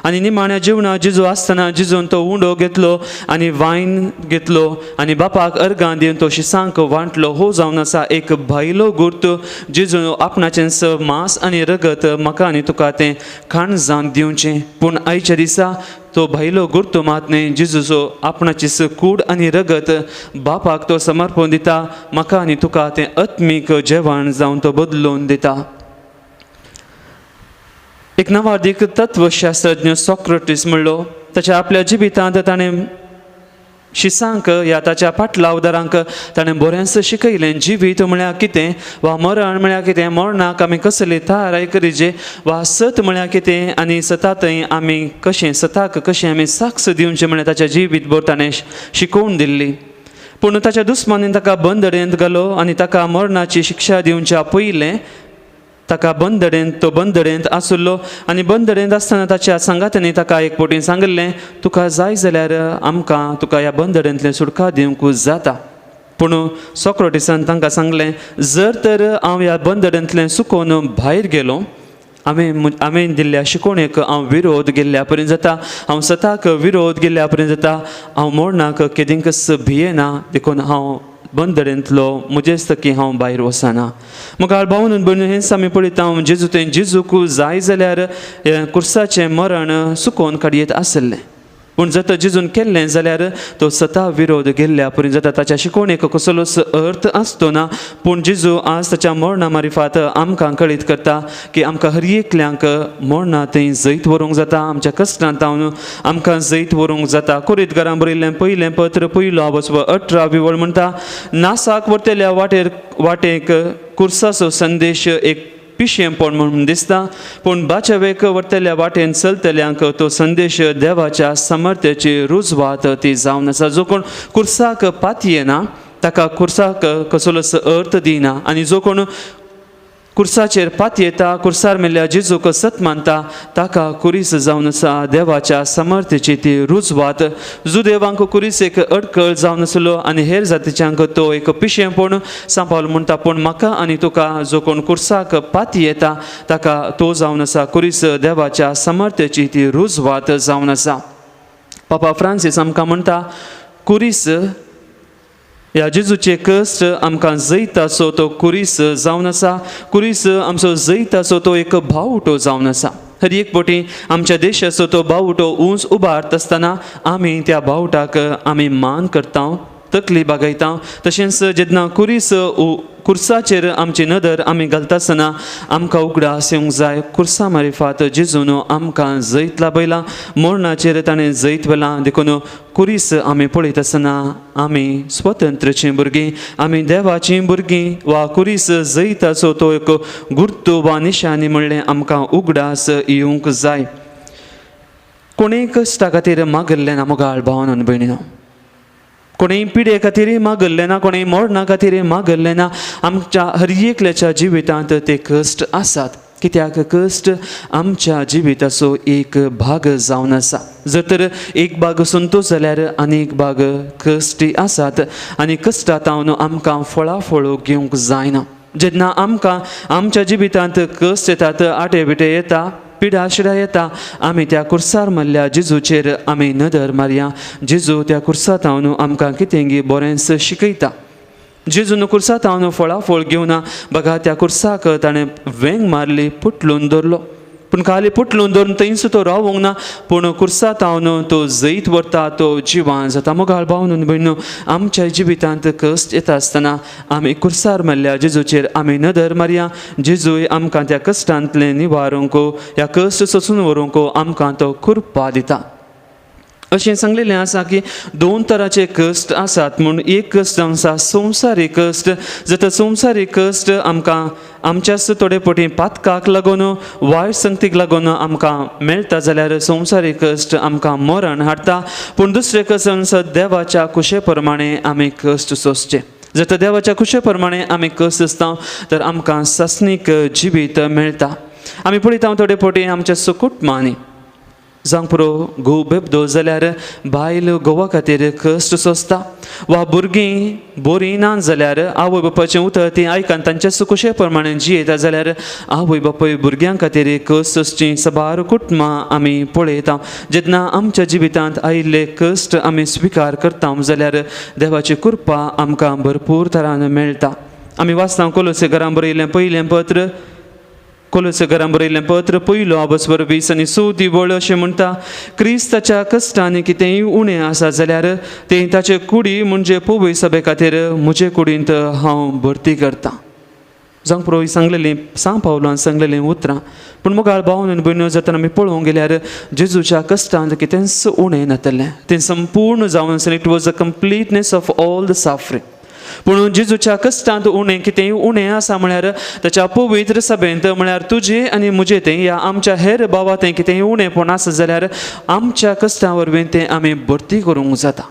Speaker 2: आनी निमाण्या जेवणा जेजू आसतना जेजून तो उंडो घेतलो आनी वायन घेतलो आनी बापाक अर्गां दिवन तो शिसांक वांटलो. हो जावन आसा एक भायलो गुर्त जेजून आपणाचें मांस आनी रगत म्हाका आनी तुका तें खाण जावन दिवचें. पूण आयच्या दिसा तो भायलो गुर्तो मात न्हय, जेजूचो आपणाची कूड आनी रगत बापाक तो समर्पण दिता, म्हाका आनी तुका तें आत्मीक जेवण जावन तो बदलून दिता. एक नवादीक तत्वशास्त्रज्ञ सॉक्रेटीस म्हणलो ताच्या आपल्या जिवितांत ताणें शिसांक ह्या ताच्या पाटलावदारांक ताणें बरेंच शिकयलें. जिवीत म्हळ्यार कितें वा मरण म्हळ्यार कितें, मरणाक आमी कसली थाराय करिजे वा सत म्हळ्यार कितें आनी सतांतय आमी कशें सताक कशें आमी साक्ष दिवचें म्हळ्यार ताच्या जिवीत भर ताणें शिकोवन दिल्ली. पूण ताच्या दुस्मानीन ताका बंदडेंत घालो आनी ताका मरणाची शिक्षा दिवच्या पयलें ताका बंदडेंत तो बंदडेंत आसलो आनी बंदडेंत आसतना ताच्या सांगात्यांनी ताका एक फावटी सांगिल्लें, तुका जाय जाल्यार आमकां तुका ह्या बंदडेंतलें सुटका दिवंक जाता. पूण सॉक्रेटिसान तांकां सांगलें, जर तर हांव ह्या बंदडेंतलें सुकोवन भायर गेलो, हांवें दिल्ल्या शिकोवणेक हांव विरोध गेल्ल्या पर्यंत जाता, हांव सताक विरोध गेल्ल्या पर्यंत जाता, हांव मरणाक केदींकच भियेना, देखून हांव बंदडेंतलो म्हजेच की हांव भायर वचना. मुखार भावन भयण हेंच आमी पळयता जेजू थंय जेजूक जाय जाल्यार कुर्साचें मरण सुकोवन काडयेत आसलें. पूण जर जेजून केल्लें जाल्यार तो सता विरोध गेल्ल्या पर्यंत जाता, ताच्या शिकोवणेक कसलोच अर्थ आसतो ना. पूण जेजू आज ताच्या मरणा मारिफात आमकां कळीत करता की आमकां हर एकल्यांक मरणा थंय जैत व्हरूंक जाता, आमच्या कश्टांत आमकां जैत व्हरूंक जाता. कोरीत घरां बरयल्लें पयलें पत्र पयलो आवस 18 विवळ म्हणटा, नासाक व्हरतल्या वाटेक कुर्साचो संदेश एक पिशेंपण म्हणून दिसता, पूण बाचवेक व्हरतल्या वाटेन चलतल्यांक तो संदेश देवाच्या सामर्थ्याची रुजवात ती जावन आसा. जो कोण कुर्साक पातयेना ताका कुर्साक कसलोच अर्थ दिना आनी जो कोण कुर्साचेर पातयेता, कुर्सार मेल्ल्या जेजूक सत मानता ताका कुरीस जावन आसा देवाच्या सामर्थ्याची ती रुजवात. जुदेवांक कुरीस एक अडकळ जावन आसलो आनी हेर जातीच्यांक तो एक पिशेंपण सांपावल म्हणटा, पूण म्हाका आनी तुका जो कोण कुर्साक पातयेता ताका तो जावन आसा कुरीस देवाच्या सामर्थ्याची ती रुजवात जावन आसा. पापा फ्रांसीस आमकां म्हणटा, कुरीस ह्या जेजूचे कश्ट आमकां जैताचो तो कुरीस जावन आसा, कुरीस आमचो जैताचो तो एक बावटो जावन आसा. हर एक फावटी आमच्या देशाचो तो बावटो उंच उबारता आसतना आमी त्या बावटाक आमी मान करता, तकली बागयता. तशेंच जेन्ना कुरीस कुर्साचेर आमची नदर आमी घालता आसतना आमकां उगडास येवंक जाय कुर्सा मारिफात जेजून आमकां जैत लाभयलां, मरणाचेर ताणें जैत व्हेलां. देखून कुरीस आमी पळयत आसतना आमी स्वतंत्रचीं भुरगीं, आमी देवाचीं भुरगीं वा कुरीस जैताचो तो एक गुर्तू वा निशानी म्हणलें आमकां उगडास येवंक जाय. कोणेय कश्टा खातीर मागल्लें ना मोगाळ भावान भयणीनो, कोणेय पिडे खातीर मागल्लें ना, कोणेय मरणा खातीर मागल्लें ना. आमच्या हर एकल्याच्या जिवितांत ते कश्ट आसात, कित्याक कश्ट आमच्या जिविताचो एक भाग जावन आसा. जर तर एक भाग संतोश जाल्यार आनी एक भाग कश्टी आसात आनी कश्टांत आमकां फळाफळो घेवंक जायना. जेन्ना आमकां आमच्या जिवितांत कश्ट येतात, आटे बिटे येता, पिडा शिडा येता, आमी त्या कुर्सार मारल्या जेजूचेर आमी नदर मारया. जेजू त्या कुर्सांत आमकां कितेंगी बरेंच शिकयता. जेजून कुर्सांत फळाफळ घेवना बघा त्या कुर्साक ताणें वेंग मारली, पुटलून दवरलो. पूण खाली पुटलून धरून थंयच तो रावूंक ना, पूण कुर्सांत तो जैत व्हरता, तो जिवान जाता. मोगाळ भावन भयणो, आमच्या जिवितांत कश्ट येता आसतना आमी कुर्सार मारल्या जेजूचेर आमी नदर मारया. जेजूय आमकां त्या कश्टांतलें निवारूंक, ह्या कश्ट सोसून व्हरूंक आमकां तो कृपा दिता. अशें सांगलेलें आसा की दोन तराचे कश्ट आसात म्हूण. एक कश्ट आसा संवसारीक कश्ट. जर संवसारीक कश्ट आमकां आमच्याच थोडे फावटी पातकाक लागून, वायट संगतीक लागून आमकां मेळटा जाल्यार संवसारीक कश्ट आमकां मरण हाडटा. पूण दुसरें कश्ट आसा देवाच्या कुशे प्रमाणे आमी कश्ट सोंसचे. जर देवाच्या कुशे प्रमाणे आमी कश्ट सोंसता तर आमकां सासणीक जिवीत मेळटा. आमी पळयता थोडे फावटी आमच्या कुटुंबांनी जावंक पुरो घोव बेबदो जाल्यार बायल घोवा खातीर कश्ट सोंसता वा भुरगीं बरीं ना जाल्यार आवय बापायचें उतर तीं आयकन तांचे सुकुशे प्रमाणे जियेता जाल्यार आवय बापूय भुरग्यां खातीर कश्ट सोंसचीं साबार कुटुंबां आमी पळयता. जेन्ना आमच्या जिवितांत आयिल्ले कश्ट आमी स्विकार करता जाल्यार देवाची कृपा आमकां भरपूर तरान मेळटा. आमी वाचता कोलोसे घरां बरयलें पयलें पत्र, कोलोसे घरां बरयलें पत्र पयलो आबसवर 20 आनी 6 वळ अशें म्हणटा, क्रिस्ताच्या कश्टांनी कितेंय उणें आसा जाल्यार तें ताचे कुडी म्हणजे पोवय सभे खातीर म्हजे कुडींत हांव भरती करतां. जावंक पुरो सांगलेलीं सांग पावलान सांगलेलीं उतरां. पूण मोगाळ भाव आनी भयण्यो जातना आमी पळोवंक गेल्यार जेजूच्या कश्टांत कितेंच उणें नातलें, तें संपूर्ण जावन आसलें. It was a completeness of all the suffering. पूण जेजूच्या कश्टांत उणें कितेंय उणें आसा म्हळ्यार ताच्या पवित्र सभेंत म्हळ्यार तुजें आनी म्हजें तें ह्या आमच्या हेर भावा तें कितेंय उणेंपण आसा जाल्यार आमच्या कश्टां वरवीं तें आमी भरती करूंक जाता.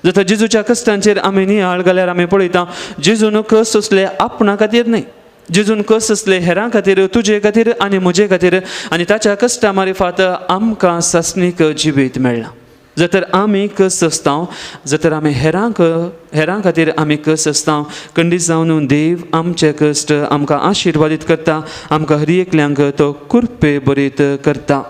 Speaker 2: जर जेजूच्या कश्टांचेर आमी नियाळ घाल्यार आमी पळयता जेजून कश्ट सोंसले आपणा खातीर न्हय, जेजून कश्ट सोंसले हेरां खातीर, तुजे खातीर आनी म्हजे खातीर, आनी ताच्या कश्टां मारिफात आमकां सासणीक जिवीत मेळ्ळां. जर तर आमी कश्ट सोंसता, जर तर आमी हेरां खातीर आमी कश्ट सोंसता, खंडीत जावन देव आमचे कश्ट आमकां आशिर्वादीत करता, आमकां हर एकल्यांक तो कृपे बरीत करता.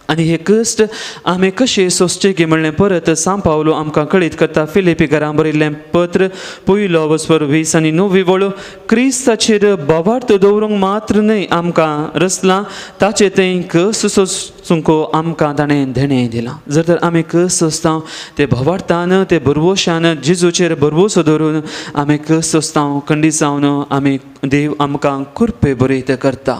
Speaker 2: आनी हे कश्ट आमी कशे सोंसचे की म्हणलें परत सांव पावलो आमकां कळीत करता. फिलिपी घरां बरयल्लें पत्र पयलो वस्पर 20 आनी 9 वळो, क्रिस्ताचेर भावार्थ दवरूंक मात्र न्हय आमकां रचलां, ताचे तें कश्ट सोंसूंक आमकां ताणें देणें दिलां. जर तर आमी कश्ट सोंसता ते भावार्थान, ते भरवशान, जेजूचेर भरवसो दवरून आमी कश्ट सोंसता, खंडीत जावन आमी देव आमकां कृपे बरीत करता.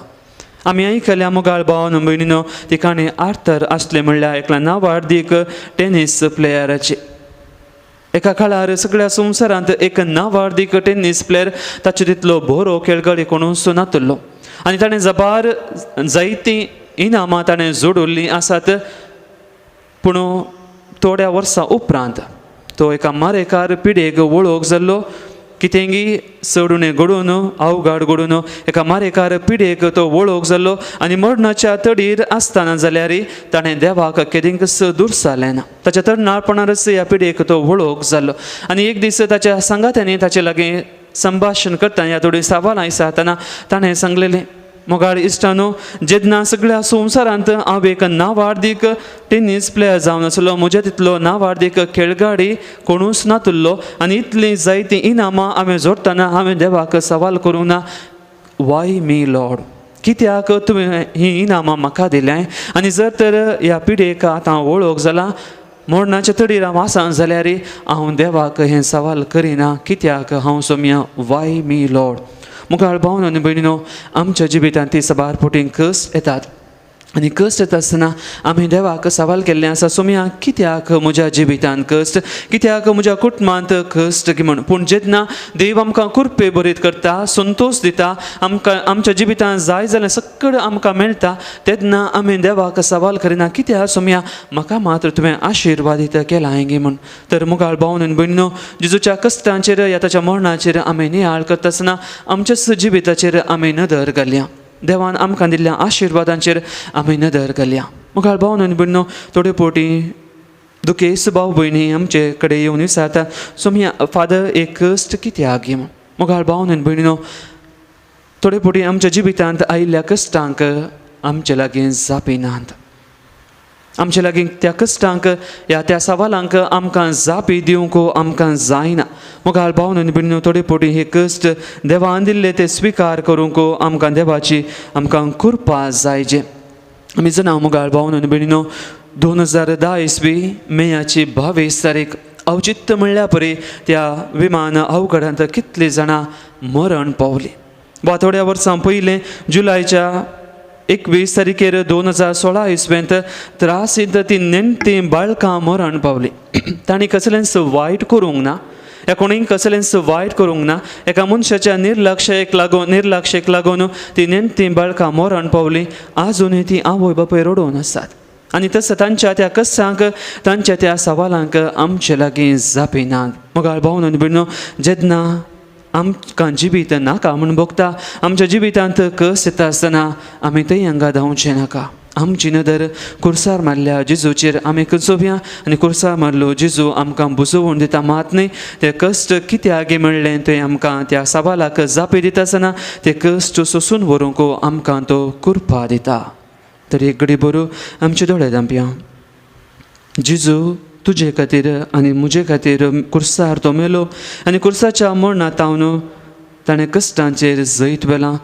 Speaker 2: आमी आयकल्या मोगाळ भावान भयणीनो ती काणी आर्थर आसले म्हणल्यार एकल्या नावार्दीक टेनीस प्लेयराचे. एका काळार सगळ्या संवसारांत एक नावार्दीक टेनीस प्लेयर ताचे तितलो बरो खेळगडी कोणूच नातलो आनी ताणें जबार जायतीं इनामां ताणें जोडिल्लीं आसात. पूण थोड्या वर्सां उपरांत तो एका मारेकार पिडेक वळख जाल्लो, कितेंगी चड उणें घडून अवघड घडून एका मारेकार पिडेक तो वळख जाल्लो आनी मरणाच्या तडीर आसतना जाल्यार ताणें देवाक केदींकच दुरसालें ना. ताच्या तरणाटपणारच ह्या पिडेक तो वळख जाल्लो आनी एक दीस ताच्या सांगात्यांनी ताचे लागीं संभाशण करतना ह्या थोडीं सवालां विचारतना ताणें सांगलेलें, मोगाळ इश्टानो, जेन्ना सगळ्या संवसारांत हांव एक नावार्दीक टेनीस प्लेयर जावन आसलो, म्हज्या तितलो नावार्दीक खेळगाडी कोणूच नातुल्लो आनी इतलीं जायतीं इनामां हांवें जोडटना हांवें देवाक सवाल करूंक ना, वाय मी लॉर्ड, कित्याक तुवें हीं इनामां म्हाका दिल्याय? आनी जर तर ह्या पिडेक आतां वळख जाला, मरणाच्या तडीर हांव आसा जाल्यार हांव देवाक हें सवाल करिना, कित्याक हांव सोम्या वाय मी लॉर्ड. मुखार भावन आनी भयणीनो, आमच्या जिवितांत ती साबार फावटी कश्ट येतात आनी कश्ट येता आसतना आमी देवाक सवाल केल्लें आसा, सोम्या कित्याक म्हज्या जिवितांत कश्ट, कित्याक म्हज्या कुटुंबांत कश्ट की म्हण. पूण जेन्ना देव आमकां कृपे बरीत करता, संतोश दिता, आमकां आमच्या जिवितांत जाय जाल्यार सगळें आमकां मेळटा, तेन्ना आमी देवाक सवाल करिना, कित्याक सोम्या म्हाका मात्र तुवें आशिर्वादीत केलां गे म्हण. तर मुखार भावन आनी भयणीनो, जेजूच्या कश्टांचेर ह्या ताच्या मरणाचेर आमी नियाळ करता आसतना आमच्याच जिविताचेर आमी नदर घालया, देवान आमकां दिल्ल्या आशिर्वादांचेर आमी नदर घालया. मुखार भावन आनी भयणीनो, थोडे फावटी दुखेस्त भाव भयणी आमचे कडेन येवन विचारता, सोम्या फादर एक कश्ट कित्याक गे म्हण. मुखार भावन आनी भयणीनो, थोडे फावटी आमच्या जिवितांत आयिल्ल्या कश्टांक आमचे लागीं जापी नात, आमचे लागीं त्या कश्टांक ह्या त्या सवालांक आमकां जापी दिवंक आमकां जायना. मुखार भावन आनी भयणीनो, थोडे फावटी हे कश्ट देवान दिल्ले ते स्विकार करूंक आमकां देवाची आमकां कृपा जायजे. आमी जाणा मुखार भावन आनी भयणीनो, 2010 इसवी मेयाची 22 तारीख अवचित्त म्हणल्या परी त्या विमान अवघडांत कितलीं जाणां मरण पावलीं. वा थोड्या वर्सां पयलें जुलायच्या 21 तारखेर 2016 इसवेंत त्रासींत ती नेणटीं बाळकां मरण पावलीं. तांणी कसलेंच वायट करूंक ना, ह्या कोणीय कसलेंच वायट करूंक ना, एका मनशाच्या निर्लक्षेक लागून ती नेणटीं बाळकां मरण पावलीं. आजुनूय ती आवय बापूय रडोवन आसात आनी तसो तांच्या त्या कश्टांक, तांच्या त्या सवालांक आमचे लागीं जापी नात. मुखार भावन आनी भयणीनो, जेन्ना आमकां जिवीत नाका म्हूण भोगता, आमच्या जिवितांत कश्ट येता आसतना आमी थंय हांगा धांवचें नाका. आमची नदर कुर्सार मारल्या जेजूचेर आमी चोवया आनी कुर्सार मारलो जेजू आमकां बुजोवन दिता मात न्हय ते कश्ट कित्याक मेळ्ळें तें आमकां त्या सवालाक जापी दिता आसतना ते कश्ट सोसून व्हरूंक आमकां तो कृपा दिता. तर एक घडी बरो आमचे दोळे धांपया. जेजू तुजे खातीर आनी म्हजे खातीर कुर्सार तो मेलो आनी कुर्साच्या मरणा तावन ताणें कश्टांचेर जैत व्हेलां,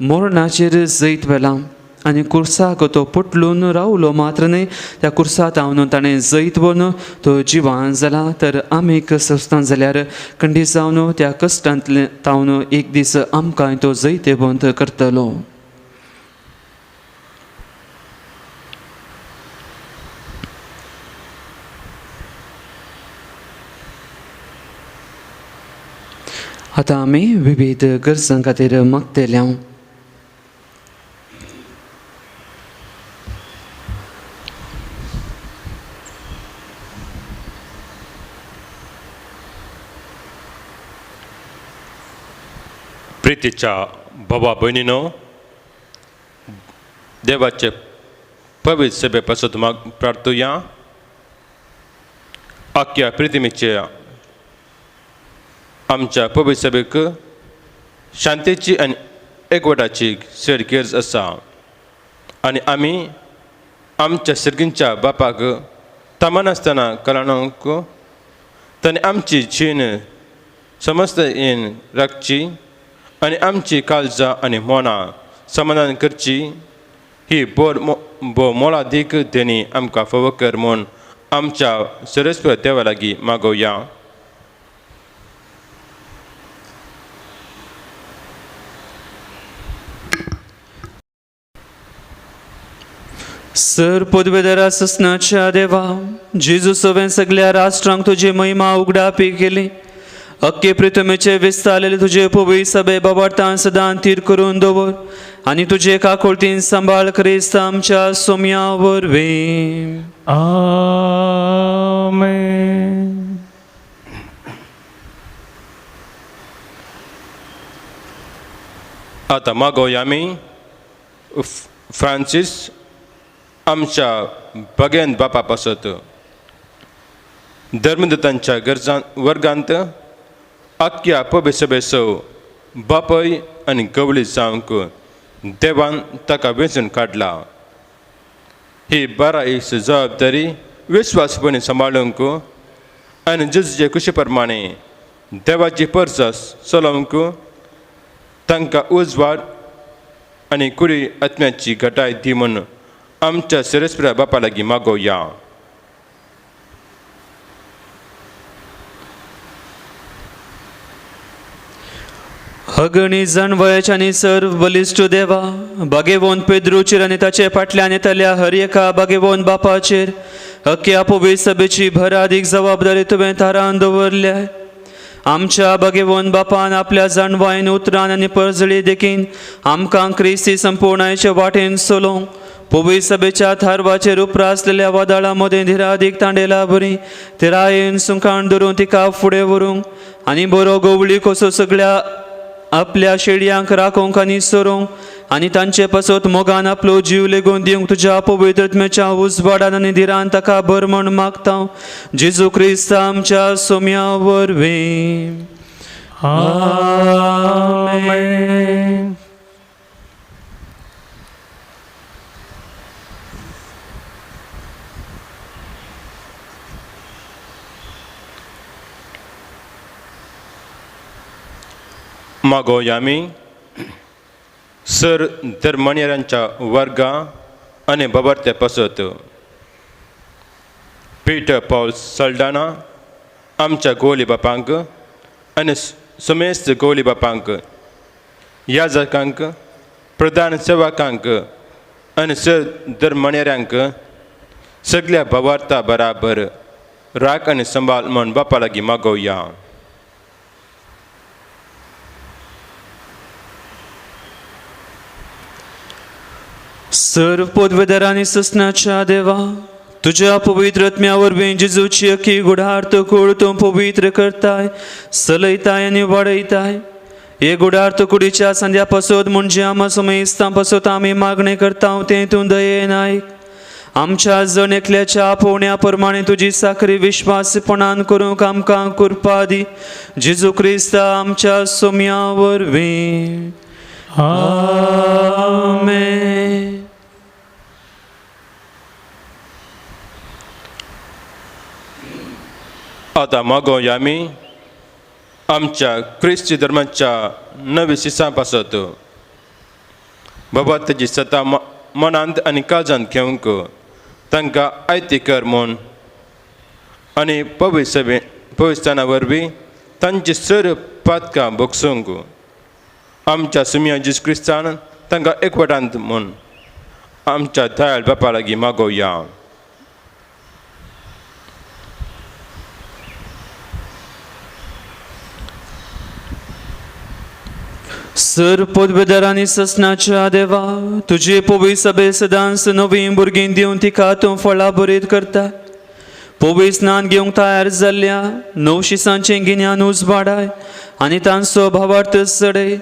Speaker 2: मरणाचेर जैत व्हेलां आनी कुर्साक तो पोटलून रावलो मात्र न्हय त्या कुर्सा तावन ताणें जैत व्हरून तो जिवान जाला. तर आमी कश्टान जाल्यार खंडीत जावन त्या कश्टांतले तावन एक दीस आमकां तो जैतेवंत करतलो. आतां आमी विविध गरजां खातीर मागतले.
Speaker 5: प्रितीच्या बाबा भयणीनो, देवाचे पवित्र सभे पासत माग प्रार्थुया. आख्या प्रितिमेचे आमच्या पवित्र सभेक शांतीची आनी एकवटाची चड गरज आसा आनी आमी आमच्या सर्गींच्या बापाक थांबनासतना कलाणूंक ताणें आमची जीण समजतायेन राखची आनी आमची काळजां आनी मनां समाधान करची ही भोव मोलादीक देणी आमकां फावो कर म्हूण आमच्या सरस्पत देवा लागीं मागोवया.
Speaker 2: सर पदवेदारा ससनाच्या देवा जेजू सवें सगल्या राष्ट्रांक तुजी महिमा उगडापी केली. अक्के प्रितमेचे विस्तारलेले तुजे पवी सभे बाबार्तान सदां तीर करून दवर आनी तुजे काकुळतीन सांबाळ क्रिस्त आमच्या सोम्या वरवीं.
Speaker 3: आमेन.
Speaker 5: आतां मागोवया आमी फ्रांसीस आमच्या भगेन बापा पासत धर्मदूतांच्या गरजां वर्गांत आख्या पबे सभेसो बापय आनी गवळी जावंक देवान ताका वेंचून काडला. ही बारा एक जबाबदारी विस्वासपणी सांबाळूंक आनी जेजूचे कुशी प्रमाणे देवाची परस चलोवंक तांकां उजवाड आनी कुडी आत्म्याची घटाय दी म्हूण आमच्या सरस्परा बापा लागीं मागोवया.
Speaker 2: अगणी जाणवयाच्या आनी सर्व बलिश्ट देवा बागेवन पेद्रूचेर आनी ताचे फाटल्यान येतल्या हर एका बागेवन बापाचेर अख्या पवित्र सभेची भरादीक जबाबदारी तुवें थारावन दवरल्या. आमच्या बागेवन बापान आपल्या जाणवायन उतरान आनी परजळी देखीन आमकां क्रिस्ती संपूर्णायचे वाटेन चलोवंक पवित्र सभेच्या थारवाचेर उप्रासलेल्या वादळां मदें धिरादीक तांडेला बरी तिरायेन सुंकाण धरून तिका फुडें व्हरूंक आनी बरो गवळी कसो सगळ्या आपल्या शेळयांक राखोवंक आनी सरोवंक आनी तांचे पासत मोगान आपलो जीव लेगून दिवंक तुज्या पवित्र आत्म्याच्या उजवाडान आनी धिरान ताका भर म्हण मागता. जेजू क्रिस्त आमच्या सोम्या वरवीं.
Speaker 3: आमेन.
Speaker 5: मागोवया आमी सर धर्मणेरांच्या वर्गां आनी बाबार्ते पासत पीटर पॉल सल्डाना आमच्या गोली बापांक आनी समेस्त गोली बापांक याजकांक प्रधान सेवकांक आनी सर धर्मणेरांक सगल्या भावार्था बराबर राख आनी सांबाळ म्हूण बापा लागीं मागोवया.
Speaker 2: सर्व पदवेदारांनी ससनाच्या देवा तुज्या पवित्र आत्म्या वरवीं जेजूची अखी गुढार्थ कूळ तूं पवित्र करताय, सलयताय आनी वाडयताय. हे गुडार्थ कुडीच्या संध्या पासत म्हणजे आमा समेस्तां पासत आमी मागणें करता तें तूं दयेन आयक. आमच्या जण एकल्याच्या आपोवण्या प्रमाणे तुजी साखरी विश्वासपणान करूंक आमकां कृपा दी. जेजू क्रिस्ता आमच्या सोम्या वरवीं. आमेन.
Speaker 5: आतां मागोवया आमी आमच्या क्रिस्ती धर्माच्या नवी शिसां पासत. बाबा तेजी सता मनांत आनी काळजांत घेवंक तांकां आयती कर म्हूण आनी पवित्र पवित्रस्थाना वरवीं तांची सर पातकां भोगसूंक आमच्या सुम्या जेजू क्रिस्तान तांकां एकवटांत म्हूण आमच्या दयाळ बापा लागीं मागोवया.
Speaker 2: सर पदवेदार आनी ससनाच्या देवा, तुजे पवित्र सभे सदांच नवीं भुरगीं दिवन तिका तूं फळां बरीत करता. पवित्र स्नान घेवंक तयार जाल्ल्या नवशिसांचें गिन्यान उजवाडाय आनी तांचो भावार्थ चडय.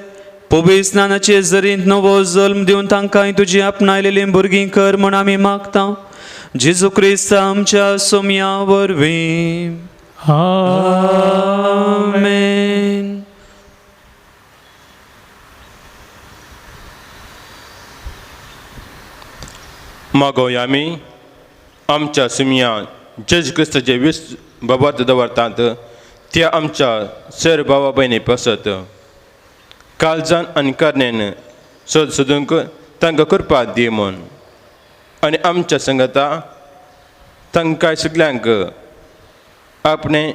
Speaker 2: पवित्र स्नानाचे जरींत नवो जल्म दिवन तांकां तुजी आपणायलेलीं भुरगीं कर म्हूण आमी मागता. जेजू क्रिस्त आमच्या सोम्या वरवीं. आमेन.
Speaker 5: मागोवया आमी आमच्या सुमया जेजू क्रिस्ताचे वीस बाबार्थ दवरतात त्या आमच्या सर भावा भयणी पासत काळजान आनी करणेन सोद सोदूंक तांकां कृपा दी म्हूण आनी आमच्या संगता तांकां सगल्यांक आपणें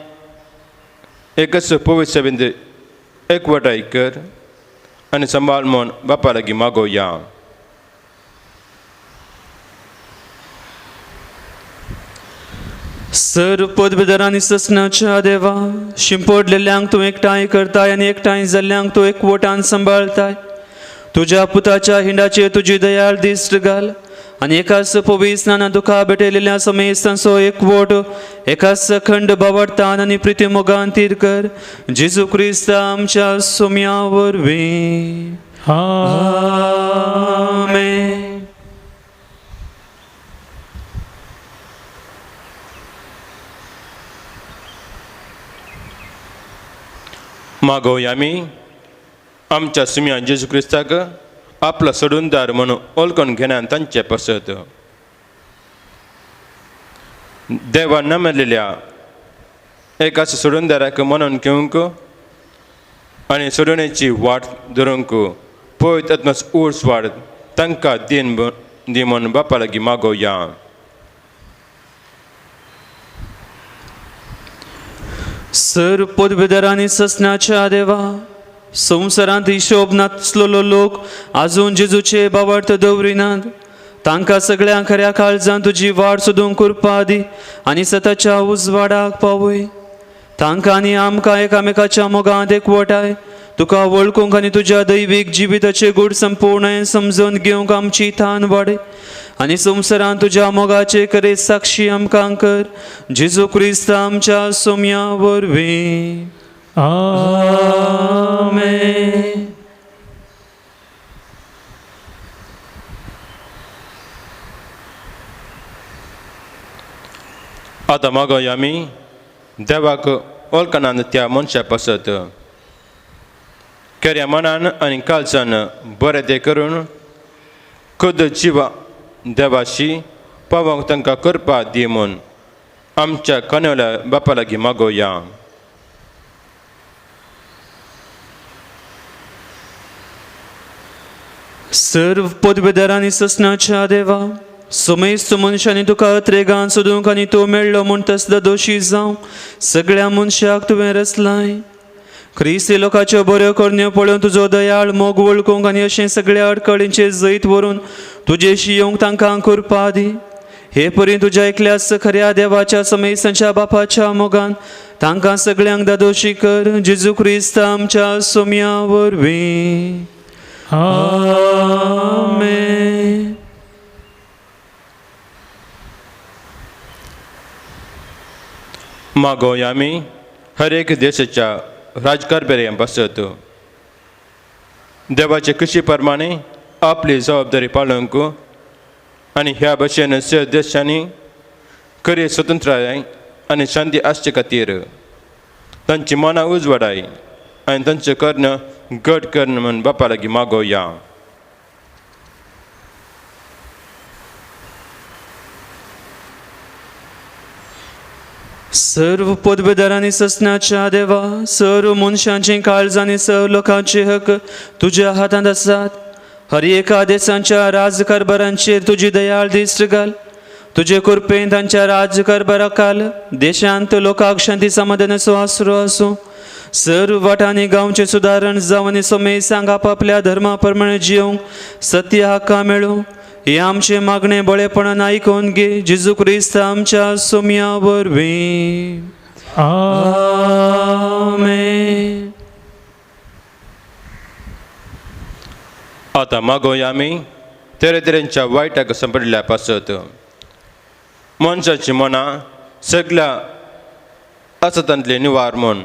Speaker 5: एकच पवित्र सभेंत एकवटाय कर आनी सांबाळ म्हूण बापा लागीं मागोवया.
Speaker 2: सर पदवेदार आनी ससनाच्या देवा, शिंपडलेल्यांक तूं एकठांय करताय आनी एकठांय जाल्ल्यांक तूं एकवटान सांबाळताय. तुज्या पुताच्या हिंडाचेर तुजी दयाळ दिश्ट घाल आनी एकाच पवित्र स्नानान तुका भेटयलेल्या समेस्तांचो एकवट एकाच अखंड भावार्थान आनी प्रिती मोगान तीर कर. जेजू क्रिस्त आमच्या सोम्या वरवीं. आमेन.
Speaker 5: मागोवया आमी आमच्या सुम्या जेजू क्रिस्ताक आपलो सोडूनदार म्हणून वळखून घेण्यान तांचे पासत देवान न मेळिल्ल्या एकाच सोडूनदाराक म्हणून घेवंक आनी सोडवणेची वाट धरूंक पवित्र आत्म्याचो ऊर्स वाड तांकां दीन दी म्हूण बापा लागीं मागोवया.
Speaker 2: सर पदवेदार आनी ससनाच्या देवा, संवसारांत हिशोब नासलेलो लोक आजून जेजूचे भावार्थ दवरिनात. तांकां सगळ्या खऱ्या काळजान तुजी वाट सोदूंक कृपा दी आनी सताच्या उजवाडाक पावय. तांकां आनी आमकां एकामेकाच्या मोगांत एकवटाय. तुका वळखूंक आनी तुज्या दैवीक जिविताचे गूढ संपूर्ण समजून घेवंक आमची थान वाडय आनी संवसारांत तुज्या मोगाचे खरे साक्षी आमकां कर. जेजू क्रिस्त आमच्या सोम्या वरवीं. आमेन.
Speaker 5: आतां मागोवया आमी देवाक वळखनात त्या मनशा पासत खऱ्या मनान आनी काळजान बरें तें करून खुद जिवा देवाशी पावोवंक तांकां कृपा दी म्हूण आमच्या कनवल्या बापा लागीं मागोवया.
Speaker 2: सर्व पदवेदार आनी ससनाच्या देवा, समेस्त मनशांनी तुका अत्रेगान सोदूंक आनी तूं मेळ्ळो म्हूण तसलो दोशी जावं सगळ्या मनशाक तुवें रचलाय. क्रिस्ती लोकांच्यो बऱ्यो करण्यो पळोवन तुजो दयाळ मोग वळखूंक आनी अशें सगळ्या अडकळींचेर जैत व्हरून तुजेशी येवंक तांकां कृपा दी. हे परी तुज्या एकल्याच खऱ्या देवाच्या समेस्तांच्या बापाच्या मोगान तांकां सगळ्यांक दादोशी कर. जेजू क्रिस्त आमच्या सोम्या वरवीं. आमेन.
Speaker 5: मागोवया आमी हर एक देशाच्या राजकारभार्यां पासत देवाचे खुशी प्रमाणे आपली जबाबदारी पाळूंक आनी ह्या भशेन देशांनी खरी स्वतंत्राय आनी शांती आसचे खातीर तांची मनां उजवाडाय आनी तांचें कर्ण घट कर्ण म्हूण बापा लागीं मागोवया.
Speaker 2: सर्व पदवेदारांनी ससनाच्या देवा, सर्व मनशांची काळजांनी सर्व लोकांचे हक तुज्या हातांत आसात. हर एका देशांच्या राजकारभारांचेर तुजी दयाळ दिश्ट घाल. तुजे कृपेन तांच्या राजकारभाराखाल देशांत लोकांक शांती समाधानाचो आसरो आसूं. सर्व वाटांनी गांवचें सुदारण जावन समेसांक आपापल्या धर्मा प्रमाणे जियोंक सत्य हक्का मेळूं. हे आमचें मागणें बळेपणान आयकून घे जेजू क्रिस्त आमच्या सोम्या वरवीं. आमेन.
Speaker 5: आतां मागोवया आमी तरेतरेंच्या वायटाक सांपडिल्ल्या पासत. मनशाची मनां सगळ्या असतांतले निवार म्हूण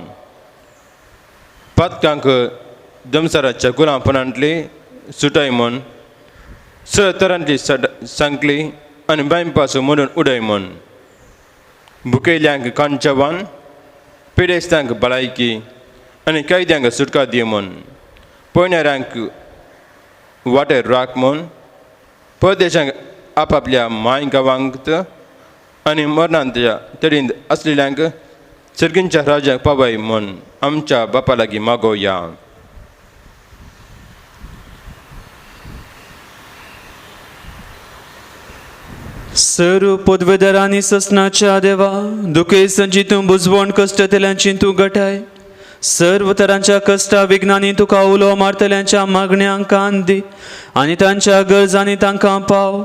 Speaker 5: पातकांक दमसाराच्या गुलामपणांतली सुटाय म्हूण तरांतली सांकली आनी बांयपासून म्हणून उडय म्हूण भुकेल्यांक कांचवान पिडेस्तांक भलायकी आनी कैद्यांक सुटका दी म्हूण पयणाऱ्यांक वाटेर राख म्हूण परदेशांक आपापल्या माय गांवांत आनी मरणांत तडींत आसलेल्यांक सर्गींच्या राज्याक पावय म्हूण आमच्या बापा लागीं मागोवया.
Speaker 2: सर्व पदवेदारांनी ससनाच्या देवा, दुखेसांची तूं बुजवण कश्टतल्यांची तूं गटाय. सर्व तरांच्या कश्टा विघ्नांनी तुका उलो मारतल्यांच्या मागण्यांक कान दी आनी तांच्या गरजांनी तांकां पाव.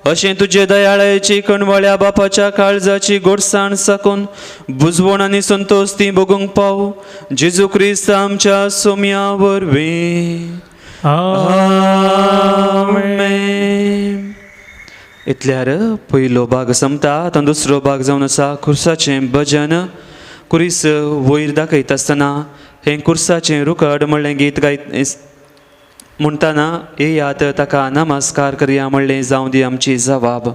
Speaker 2: अशें तुजे दयाळायेची कणवळ्या बापाच्या काळजाची गोडसाण साकून बुजवण आनी संतोश ती भोगूंक पाव जेजू क्रिस्त आमच्या सोम्या वरवीं. आमेन. इतल्यार पयलो भाग सोंपता. आतां दुसरो भाग जावन आसा खुर्साचें भजन. कुरीस वयर दाखयता आसतना हें खुर्साचें रुकड म्हणलें गीत गायत म्हणटना येयात ताका नमस्कार करया म्हणलें जावं दी आमची जबाब.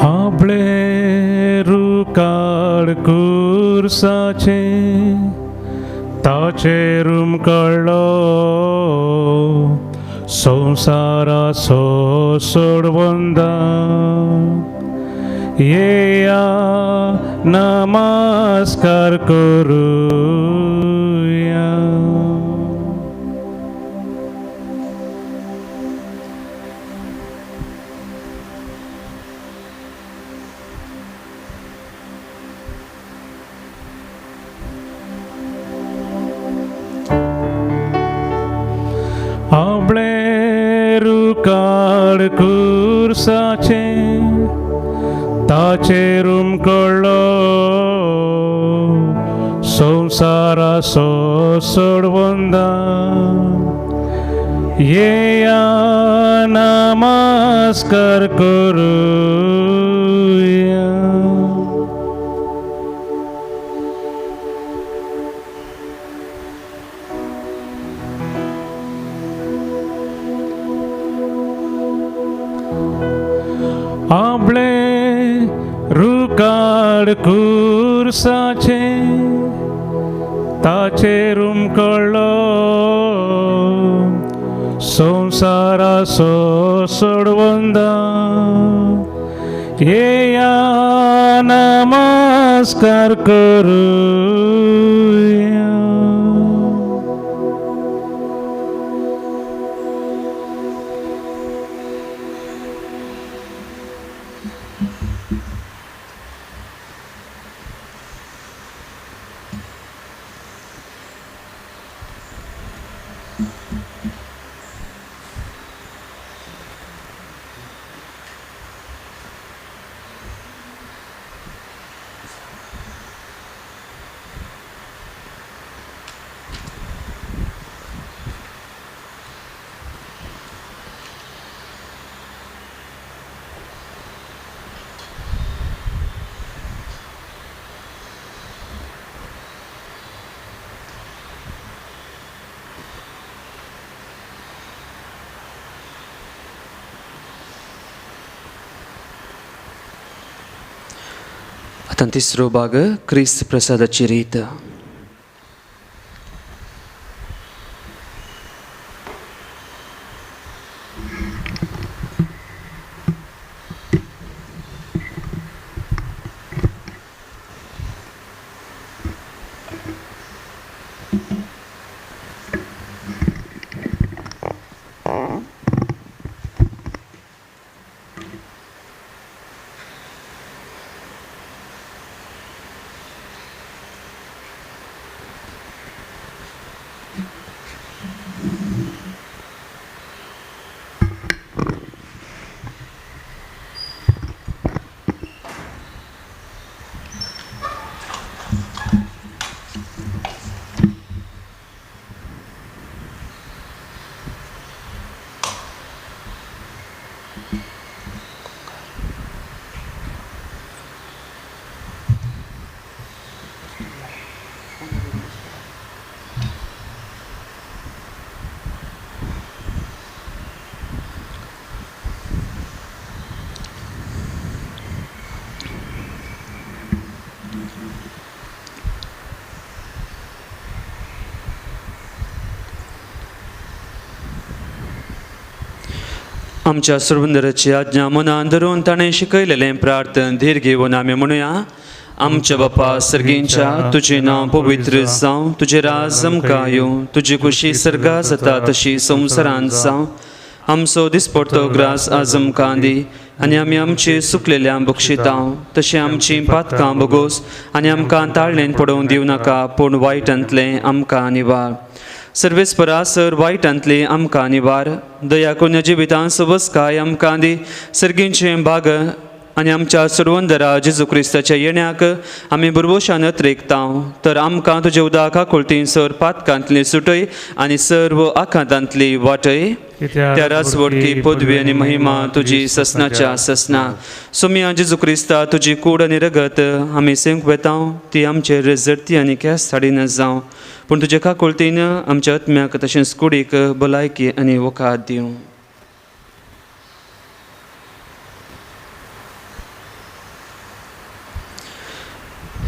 Speaker 3: आपले रुकाड कुर्साचे ताचेर उमकळ्ळो संवसाराचो सोडवंदा. येया नमस्कार करुया. आपले रुकाड कुर्साचे ताचेर उमकळ्ळो संवसाराचो सोडवंदा. येया नमस्कार करुया. आपले रुकाड कुर्साचे खुर्साचें ताचेर उमकळ्ळो संवसाराचो सोडवंदा येया नमस्कार करुया.
Speaker 2: आतां तिसरो भाग क्रिस्त प्रसादाची रीत. आमच्या सुरबंदराची आज्ञा मनान धरून ताणें शिकयलेलें प्रार्थन धीर घेवन आमी म्हणुया. आमच्या बापा सर्गींच्या, तुजें नांव पवित्र जावं, तुजें राज आमकां येवं, तुजी खुशी सर्गा जाता तशी संवसारांत जावं. आमचो दिसपडतो ग्रास आज आमकां दी आनी आमी आमचे सुकलेल्या बक्षितां तशें आमचीं पातकां बोगोस आनी आमकां ताळणेन पडोवन दिवं नाका, पूण वायटांतलें आमकां निवार. सर्वेस्परा सर वायटांतली आमकां निवार. दया करून जिवितांत सबसकाय आमकां दी. सर्गींचें भाग आनी आमच्या सुरवंदरा जेजू क्रिस्ताच्या येण्याक आमी बुरवशान अत्रेकता. तर आमकां तुजे उदका कुळतीन सर पातकांतली सुटय आनी सर्व आखातांतली वाटय. त्या राजवटकी पदवी आनी महिमा तुजी ससनाच्या ससना. सोमिया जेजू क्रिस्ता तुजी कूड आनी रगत आमी सेवंक वेता ती आमचे जरती आनी केस हाडिना जावं, पूण तुजे काकुळतीन आमच्या आत्म्याक तशेंच कुडीक भलायकी आनी वखाद दिवं.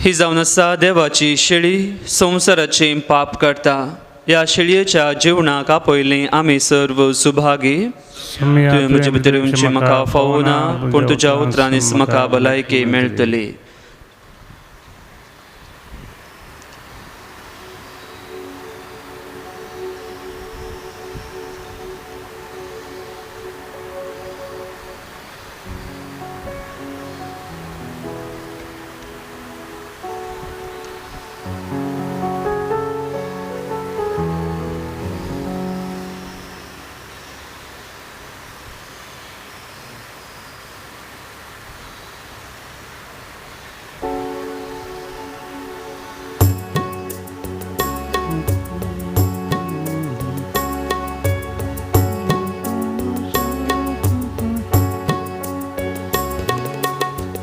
Speaker 2: ही जावन आसा देवाची शेळी, संवसाराचें पाप करता. ह्या शेळयेच्या जेवणाक आपयलें आमी सर्व सुभागी. तुवें म्हजे भितर येवचें म्हाका फावना, पूण तुज्या उतरांनीच म्हाका भलायकी मेळटली.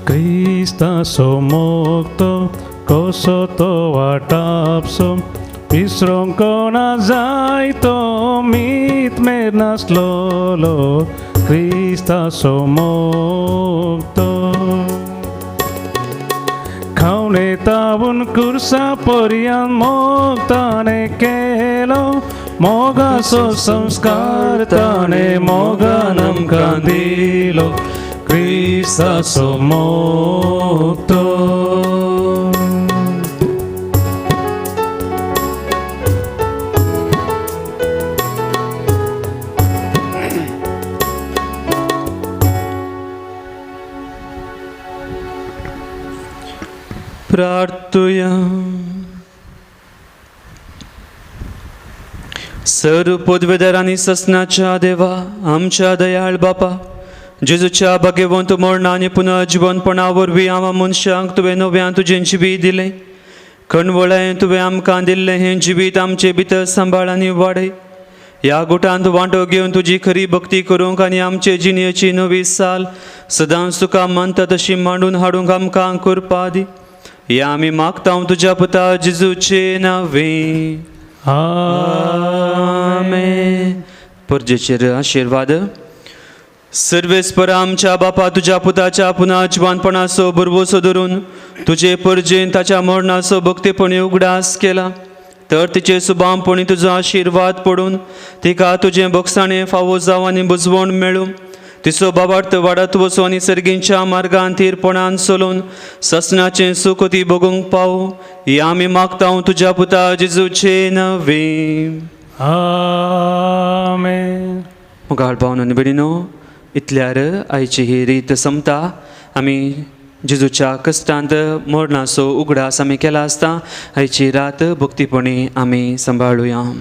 Speaker 3: क्रिस्ताचो मोगतो कसो तो वाटापसो विसरोंक ना जाय तो मीत मेर नासलोलो क्रिस्ताचो मोगतो. खावणे तावून कुर्सा पर्यान मोग ताणें केलो मोगाचो संस्कार ताणें मोगान आमकां दिलो क्रिस्ताचो मोग तो.
Speaker 2: प्रार्थुया. सर पदवेदार आनी ससनाच्या देवा आमच्या दयाळ बापा जेजूच्या भाग्यवंत मरण आनी पुनर्जिवनपणा वरवीं आमा मनशांक तुवें नव्यान तुजें जिवीत दिलें. खणवळें तुवें आमकां दिल्लें हें जिवीत आमचे भितर सांबाळ आनी वाडय. ह्या गुटांत वांटो घेवन तुजी खरी भक्ती करूंक आनी आमचे जिणेची नवी साल सदांच तुका मानता तशी मांडून हाडूंक आमकां करपा दी. ह्या आमी मागता तुज्या पुता जेजूचे नांवे. आमेन. परजेचेर आशिर्वाद. सर्वेस्पर आमच्या बापा तुज्या पुताच्या पुना जिवानपणाचो भरवसो धरून तुजे परजेन ताच्या मरणाचो भक्तीपणी उगडास केला तर तिचे सुबामपणी तुजो आशिर्वाद पडून तिका तुजें भोगसाणें फावो जावं आनी बुजवण मेळूं. तिचो बाबार्थ वाडत वचूं आनी सर्गींच्या मार्गान थीरपणान चलून ससनाचें सूख ती भोगूंक पावूं. ही आमी मागता तुज्या पुता जेजूचे नांवे.
Speaker 3: आमेन.
Speaker 2: मुखार पावन आनी भयणीनो इतल्यार आयची ही रीत सोंपता. आमी जेजूच्या कश्टांत मरणाचो उगडास आमी केला आसता. आयची रात भक्तीपणी आमी सांबाळुया.